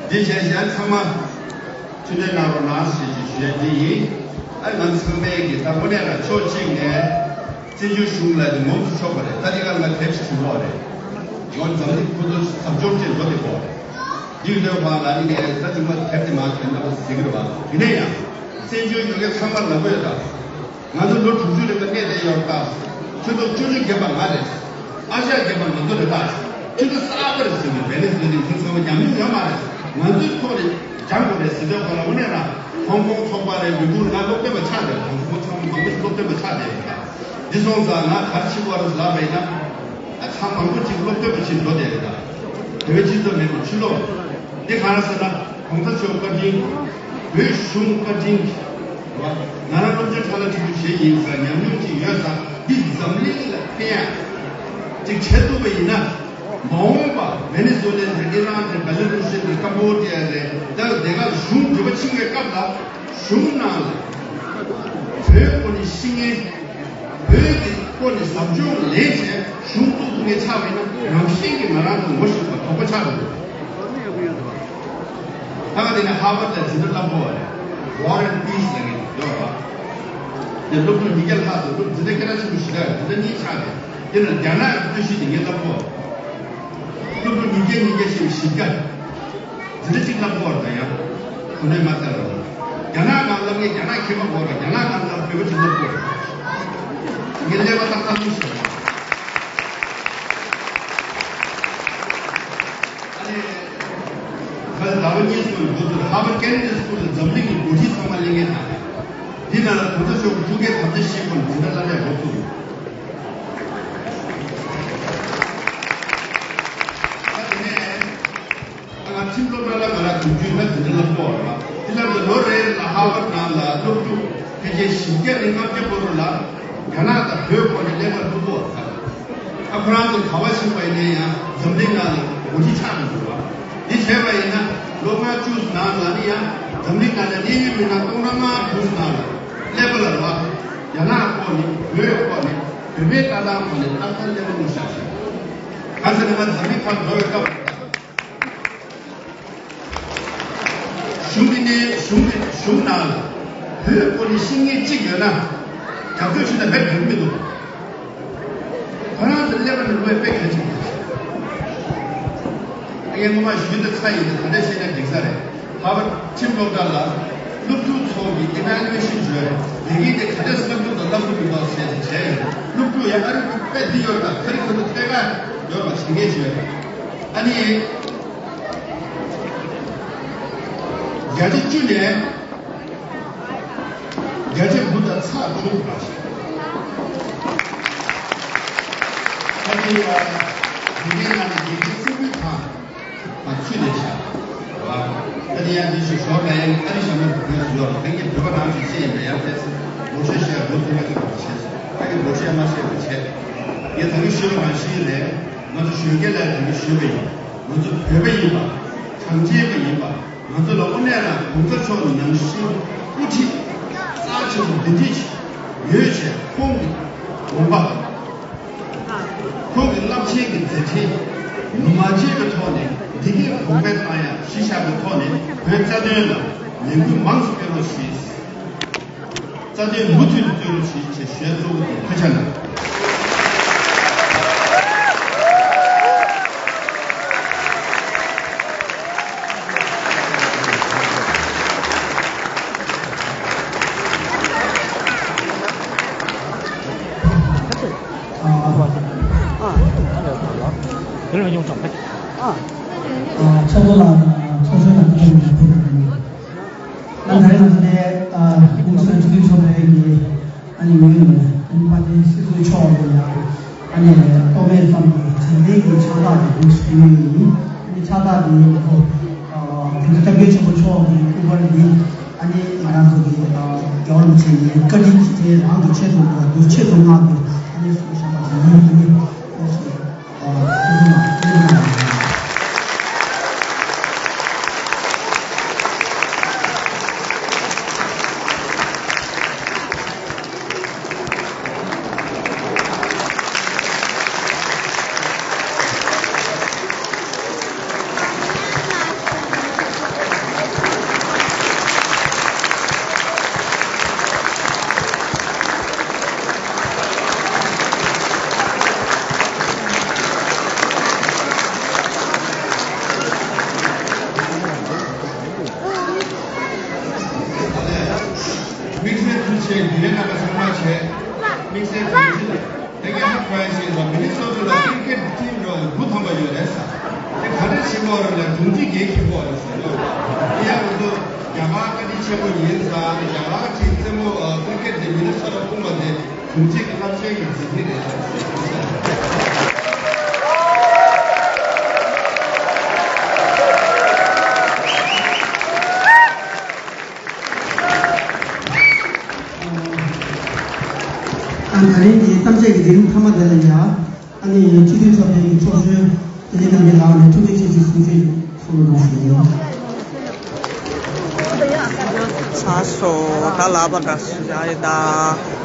བྱས་བྱས་ཚང་མ་མཐུན་སྒྲིལ་གནང་རོགས་གནང་ཞེས་ཞུ་ཡ་དེ་ཡིན། ཨ་ང་ཚང་མས་ཀྱི་ད་དངོས་གནས་ལ་ཕྱོགས་གཅིག་ནས། བཙན་བྱོལ་གཞུང་ལ་ནི་ངོམ་དུ་ཆོག་པ་རེད། ད་འདི་ག་ང་དེབ་ཞིག་བྲིས་པ་རེད། ཡང་འཛམ་གླིང་ཁོ་ཚོ་ཟབ་སྦྱོང་བྱེད་འགྲོ་བསྡད་པ་རེད། འདི་ཡོད་དུས་བར་ལ་ནི་ངས་ད་ཅུང་མ་དེབ་དེ་མ་ཁྱོད་རྣམ་པ་ཟེར་གི་རེད་བ། དེ་ནས་ཡང་བཙན་བྱོལ་ཡོད་མཁན་ཚང་མར་ལབ་དགོས་ཡོད་ད། ང་ཚོ་ལོ་དྲུག་ཅུ་རིང་ལ་གནས་བསྡད་ཡོད་ད། ཁྱོད་ཚོ་བཅུ་བཅུ་བརྒྱབ་པ་ང་རེད། ཨ་ཤ་རྒྱབ་པ་ང་ཚོ་རེད་ད། ཁྱོད་ཚོ་གསར་པ་རེད་ཟེར་ནས་བེ་ལེ་ཟེར་ནས་ཁྱོད་ཚོ་ཉམས་མྱོང་ཡོད་མ་རེད། ང་ཚོའི་ཐོག་ནས་སྦྱང་དགོས་རེད་ཟེར་དུས་ག་ལ་དངོས་གནས་རང་ཧོང་ཀོང་ཚོགས་པ་རེད། ཝི་གུར་ང་སློབ་སྟོན་པ་ཆགས་བསྡད་ཡོད། ཧོང་ཀོང་ཚོགས་པ་མང་པོ་ཞིག་སློབ་སྟོན་པ་ཆགས་བསྡད་ཡོད་ད། འདི་སོང་ཙང་ང་ག་རེ་བྱེད་དགོས་རེད་ལབ་པ་ཡིན་ན། ཨ་ཚང་མང་པོ་ཅིག་སློབ་སྟོན་པ་ཞིག་འགྲོ་བསྡད་རེད་ད། བོད་སྤྱི་ཚོགས་མེད་པའི་ཕྱི་ལོགས། འདི་ག་རེ་ཟེར་ན་གོང་ས་མཆོག་བཀའ་དྲིན། བོད་གཞུང་བཀའ་དྲིན། རེད་བ། ང་རང་སློབ་སྦྱོང་ཁྲ་ལ་ཁྲིད་རྒྱུ་བྱས་ཡིན་ཙང་ཉམས་མྱོང་ཅིག་ཡོད་ཙང་འདི་འཛམ་གླིང་ལ་ཕན་ཡ་ཅིག་བྱེད་ཐུབ་པ་ཡིན་ན། མ་འོངས་པ་ཝེ་ནེ་ཛུ་ལ་དང་ཨི་རན་དང་བེ་ལ་རུ་ཤི་དང་ཀམ་བོ་ཌི་ཡ་རེད། ད་དེ་ག་གཞུང་འབྲེལ་བ་ཕྱིན་པའི་སྐབས་ལ་གཞུང་ནང་ལ་བོད་ཁོ་ནས་ཤི་ངེས། བོད་ཀྱི་སྐོར་ནས་ཟབ་སྦྱོང་ལེན་བྱས་གཞུང་བཙུགས་ཐུབ་མཁན་ཆགས་པ་ཡིན་ན་ནང་བཞིན་གྱི་ང་རང་ཚོ་ངོ་ཤེས་པ་དོགས་པ་ཆགས་འདུག་ད་ག་དེ་ནས་ཧར་ཝར་ཌ་ལ་འཛིན་གྲྭ་བསླབ་དགོས་པ་རེད། War and Peace ལབ་མཁན་ཡོད་པ། དེ་སློབ་ཕྲུག་ཉིས་བརྒྱ་ལྷག་ཙམ་སློབ་འཛིན་གྲྭ་སྐད་གྲགས་ཆེན་པོ་ཞིག་ལ་འཛིན་གྲྭ་གཉིས་ཆགས་རེད། དེ་ནས་རྒྱ་ནག་གི་རྩོད་གཞི་དེ་ངས་བསླབ་དགོས། སློབ་ཕྲུག་ཉིས་བརྒྱ་ཉིས་བརྒྱ་ཞེས་པའི་གཞི་རྒྱ། འཛིན་གྲྭ་གཅིག་བསླབ་དགོས་རེད་ད་ཡང་། གོ་གནས་མ་སྟེར་རོགས། རྒྱ་ནག་ནང་བསླབ་མཁན་རྒྱ་ནག་མཁས་པ་དགོས་རེད། རྒྱ་ནག་ནང་བསླབ་བོད་པ་གཅིག་བསླབ་དགོས་རེད། ངས་ཀླད་པ་ཏག་ཏག་བཟོས་ཤིག་ཨ་ནི། ཁ་ཟླ་བ་གཉིས་སོང་བའི་འགོ་ཚུགས་ཧར་ཝར་ཌ་ཀེ་ན་ཌ་སི་ཀུལ་ལ་འཛམ་གླིང་གི་འགོ་ཁྲིད་ཚང་མ་གླེང་མཁན་དང་། འདི་ནང་ལ་གོང་ས་མཆོག་གི་ཐུགས་འགན་དམ་བཅའ་བཞེས་དགོས་འཛིན་གྲྭ་བསླབ་ཡ་འགོ་ཚུགས་ཡོད། ད་དེ་ནས། ང་ཁྲིམས་སློབ་གྲྭ་ལ་ང་ལ་དུས་རྒྱུན་ན་དེ་འདྲ་ལ་སྤོ་བ་རེད་བ། དེ་ལ་ང་ལོ་རེ་ལ་ཧ་ཝར་ནང་ལ་སློབ་ཕྲུག་ཕལ་ཆེར་བཞི་བརྒྱ་ནས་ལྔ་བརྒྱ་བར་ལ་རྒྱ་ནག་དང་བོད་སྐོར་ནས་གླེང་བ་སློབ་སྤོ་བ་ད། ཨ་ཁོ་རང་ཚོ་ག་བ་ཕྱིན་པ་ཡིན་ན་ཡང་འཛམ་གླིང་ནང་ལ་འགོ་ཁྲིད་ཆགས་མི་འདུག་བ། འདི་བྱས་པ་ཡིན་ན་ལོ་ལྔ་བཅུ་ནང་ལ་ནི་ཡང་འཛམ་གླིང་ནང་ལ་གནད་ཡོད་མི་སྣ་སྟོང་ཕྲག་ལྔ་བཅུ་ནང་ལ་སླེབས་པ་ལ་རེད་བ། རྒྱ་ནག་སྐོར་ནས་བོད་སྐོར་ནས་བོད་པའི་ལྟ་སྟངས་སྐོར་ནས་ཏག་ཏག་སླེབས་པ་གནང་བཞག་ཞིང་། གང་ཟེར་ན་ང་འཛམ་གླིང་ཁག་འགྲོ་བའི་སྐབས། གཞུང་འདི་ནས་གཞུང་འདི་གཞུང་ནང་ལ་བོད་སྐོར་ནས་ཤེས་མཁན་གཅིག་ཡོད་ན་རྒྱབ་སྐྱོར་བྱེད་ན་བེད་སྤྱོད་མི་འདུག་ཁོ་རང་ཚོ་ཀླད་པ་ནས་བློ་དཔེ་གལ་ཆེན་པོ་རེད། ངས་སྔོན་མ་ཞུས་ཏེ་ཚར་ཡིན་ཏེ་ད་ལྟ་བཤད་ན་འགྲིག་ས་རེད། ཧ་ཝར་ཁྲིམས་སློབ་གྲྭ་ལ་སློབ་ཕྲུག་ཚོ་གི་ཨི་ཝེ་ལུ་ཨེ་ཤན་བྱས། ལས་འགན་དེ་ག་འདྲས་སེ་སློབ་ཕྲུག་དང་སློབ་ཕྲུག་མི་འདུག་ཟེར་ཏེ་བྱས་ཡོད། སློབ་ཕྲུག་ཡང་ཨ་རི་དཔེ་འདི་ཡོད་ད་ཁ་རི་ཁ་ཐུག་ཐད་ཀར་ཡོད་པ་བྱེད་མཁན་བྱས་ཡོད། ཨ་ནི། བརྒྱ་ཆ་བཅུ་ནས་བརྒྱ་ཆ་དགུ་དང་ཚེག་དྲུག་ལ་ཞིག་ད་དེ་ཡ་དེ་གའི་ནང་ནས་དགེ་རྒན་སེར་པོའི་ཁང་དང་ཚུད་ནས་བཞག་རེད་བ། ད་དེ་ཡང་དེ་ཞིག་ཞོར་ལ་ཡང་ཨ་རི་ཞང་མ་བུ་ཁན་ཞིག་ཡོད་རེད། ཁན་གྱི་བོད་པ་རང་ཞིག་བཤད་ཡིན་པ་ཡང་ཐལ་སྲིད་མོ་ཤོད་བཤད་རུ་ཐུག་མ་ཐུག་པ་བྱས་སོང་། ཁ་གི་མོ་ཤོད་མ་ཤོད་པ་བྱས། ངས་ད་གིན་ཞུས་པ་ནང་བཞིན་རེད། ང་ཚོ་གཞོན་སྐྱེས་ལ་ད་གིན་ཞུས་པ་ཡིན། ང་ཚོ་བོད་པ་ཡིན་པ། གྲངས་ཅན་པ་ཡིན་པ། ང་ཚོ་ལ་དངོས་གནས་རང་གོང་ས་མཆོག་ནང་བཞིན་དབུ་ཁྲིད་རྩ་ཆེན་པོ་འདི་འདྲ་ཞིག་ཡོད་ཅེས་ཁོང་གི་དགོངས་པ། ཁོང་གི་རླབས་ཆེན་གྱི་མཛད་འཕྲིན་ལུང་མ་བརྗེད་པའི་ཐོག་ནས་འདི་གའི་གོང་འཕེལ་བཏང་ཡག་གཞི་བཞག་པའི་ཐོག་ནས་བོད་རྩ་དོན་ལ་ལས་འགུལ་མང་ཙམ་སྤེལ་རོགས་ཞེས། རྩ་དོན་མུ་མཐུད་དུ་རྩོད་རོགས་ཞེས་ཞེས་ཞུ་ཡ་གཙོ་བོ་དེ་ཕལ་ཆེར་ན། ཨ། ཨ། ཨ། ཕྱག་རྡོར་ལགས་དང་ཚོགས་གཞོན་ལགས་ཀྱི་ཐུགས་རྗེ་ཆེ། ད་རེས་ང་ཚོ་ནས་དབུས་གཙང་སྤྱི་འཐུས་ཚོགས་པའི་གི་ཨ་ནི་ངོས་ནས་ཨ་ནི་པར་ཏི་སྲིད་ཟུར་མཆོག་ལ་ཡང་ཨ་ནི་ཐོགས་མེད་ཙམ་གྱི་དྲན་རྟེན་གྱི་ཕྱག་རྟགས་དེ་འབུལ་ཞུ་ཡི་ཡིན། ཨ་ནི་ཕྱག་རྟགས་དེ་ང་ཚོ་དེ་སྐབས་སྐྱབས་མགོན་ཆེན་པོ་མཆོག་གི་སྐུ་པར་ཡིན། ཨ་ནི་ང་རང་ཚོ་གི་རྒྱལ་བ་རིན་པོ་ཆེ་ཡི་བཀའ་དྲིན་གྱི་རྗེས་རང་གི་ཆེད་དུ་འདུ་ཆེད་དུ་མངགས་ཏེ་ཨ་ནི་གསུངས་བཞག་པ་དེ་ཡིན། ཨ་ནི། དམིགས་བསལ་ཐུགས་རྗེ་ཆེ། འདི་ནས་རྣམ་པ་ཚང་མ་བྱས། དམིགས་བསལ་ཐུགས་རྗེ་ཆེ། དེ་གའི་ཧ་ཁོ་ཡ་ཞིག་ལ་མི་ནི་སོ་ཊ་ལ་ཀི་རི་ཀེ་ཊི་ཊིམ་རོ་དགུ་ཐམ་པ་ཡོད་རེད་ས། དེ་ག་འདྲ་ཞིག་མོ་རོ་ལ་གྲུང་ཅི་གེ་ཞིག་མོ་རེད་ས་ཡོད། དེ་ཡང་ང་ཚོ་རྒྱ་གར་བཀའ་དྲིན་ཆེན་པོ་ཡིན་ས། རྒྱ་གར་གྱི་རྩེད་མོ་ཀི་རི་ཀེ་ཊི་དེ་མི་ནི་སོ་ཊ་ཁོངས་པ་དེ་གྲུང་ཅི་གི་རླབས་ཆེན་གྱི་མཛད་འཕྲིན་རེད་ས། ཨ། ད་རིང་གི་གཏམ་བཤད་ཀྱི་མཛད་རིམ་མཐའ་མ་དེ་ལ་ཡ། ཨ་ནི་སྤྱི་འཐུས་ཚོགས་པའི་ཚོགས་གཞོན་དེ་ལས་རྣམ་རྒྱལ་ལགས་ནས་ཐུགས་རྗེ་ཆེ་ཞེས་གསུང་ཆོས་གསུང་རོགས་གནང་ཞུ་གི་ཡོད། ཚར་སོང་། ད་ལབ་པ་འདྲ་ཞིག་ཡིན་ད།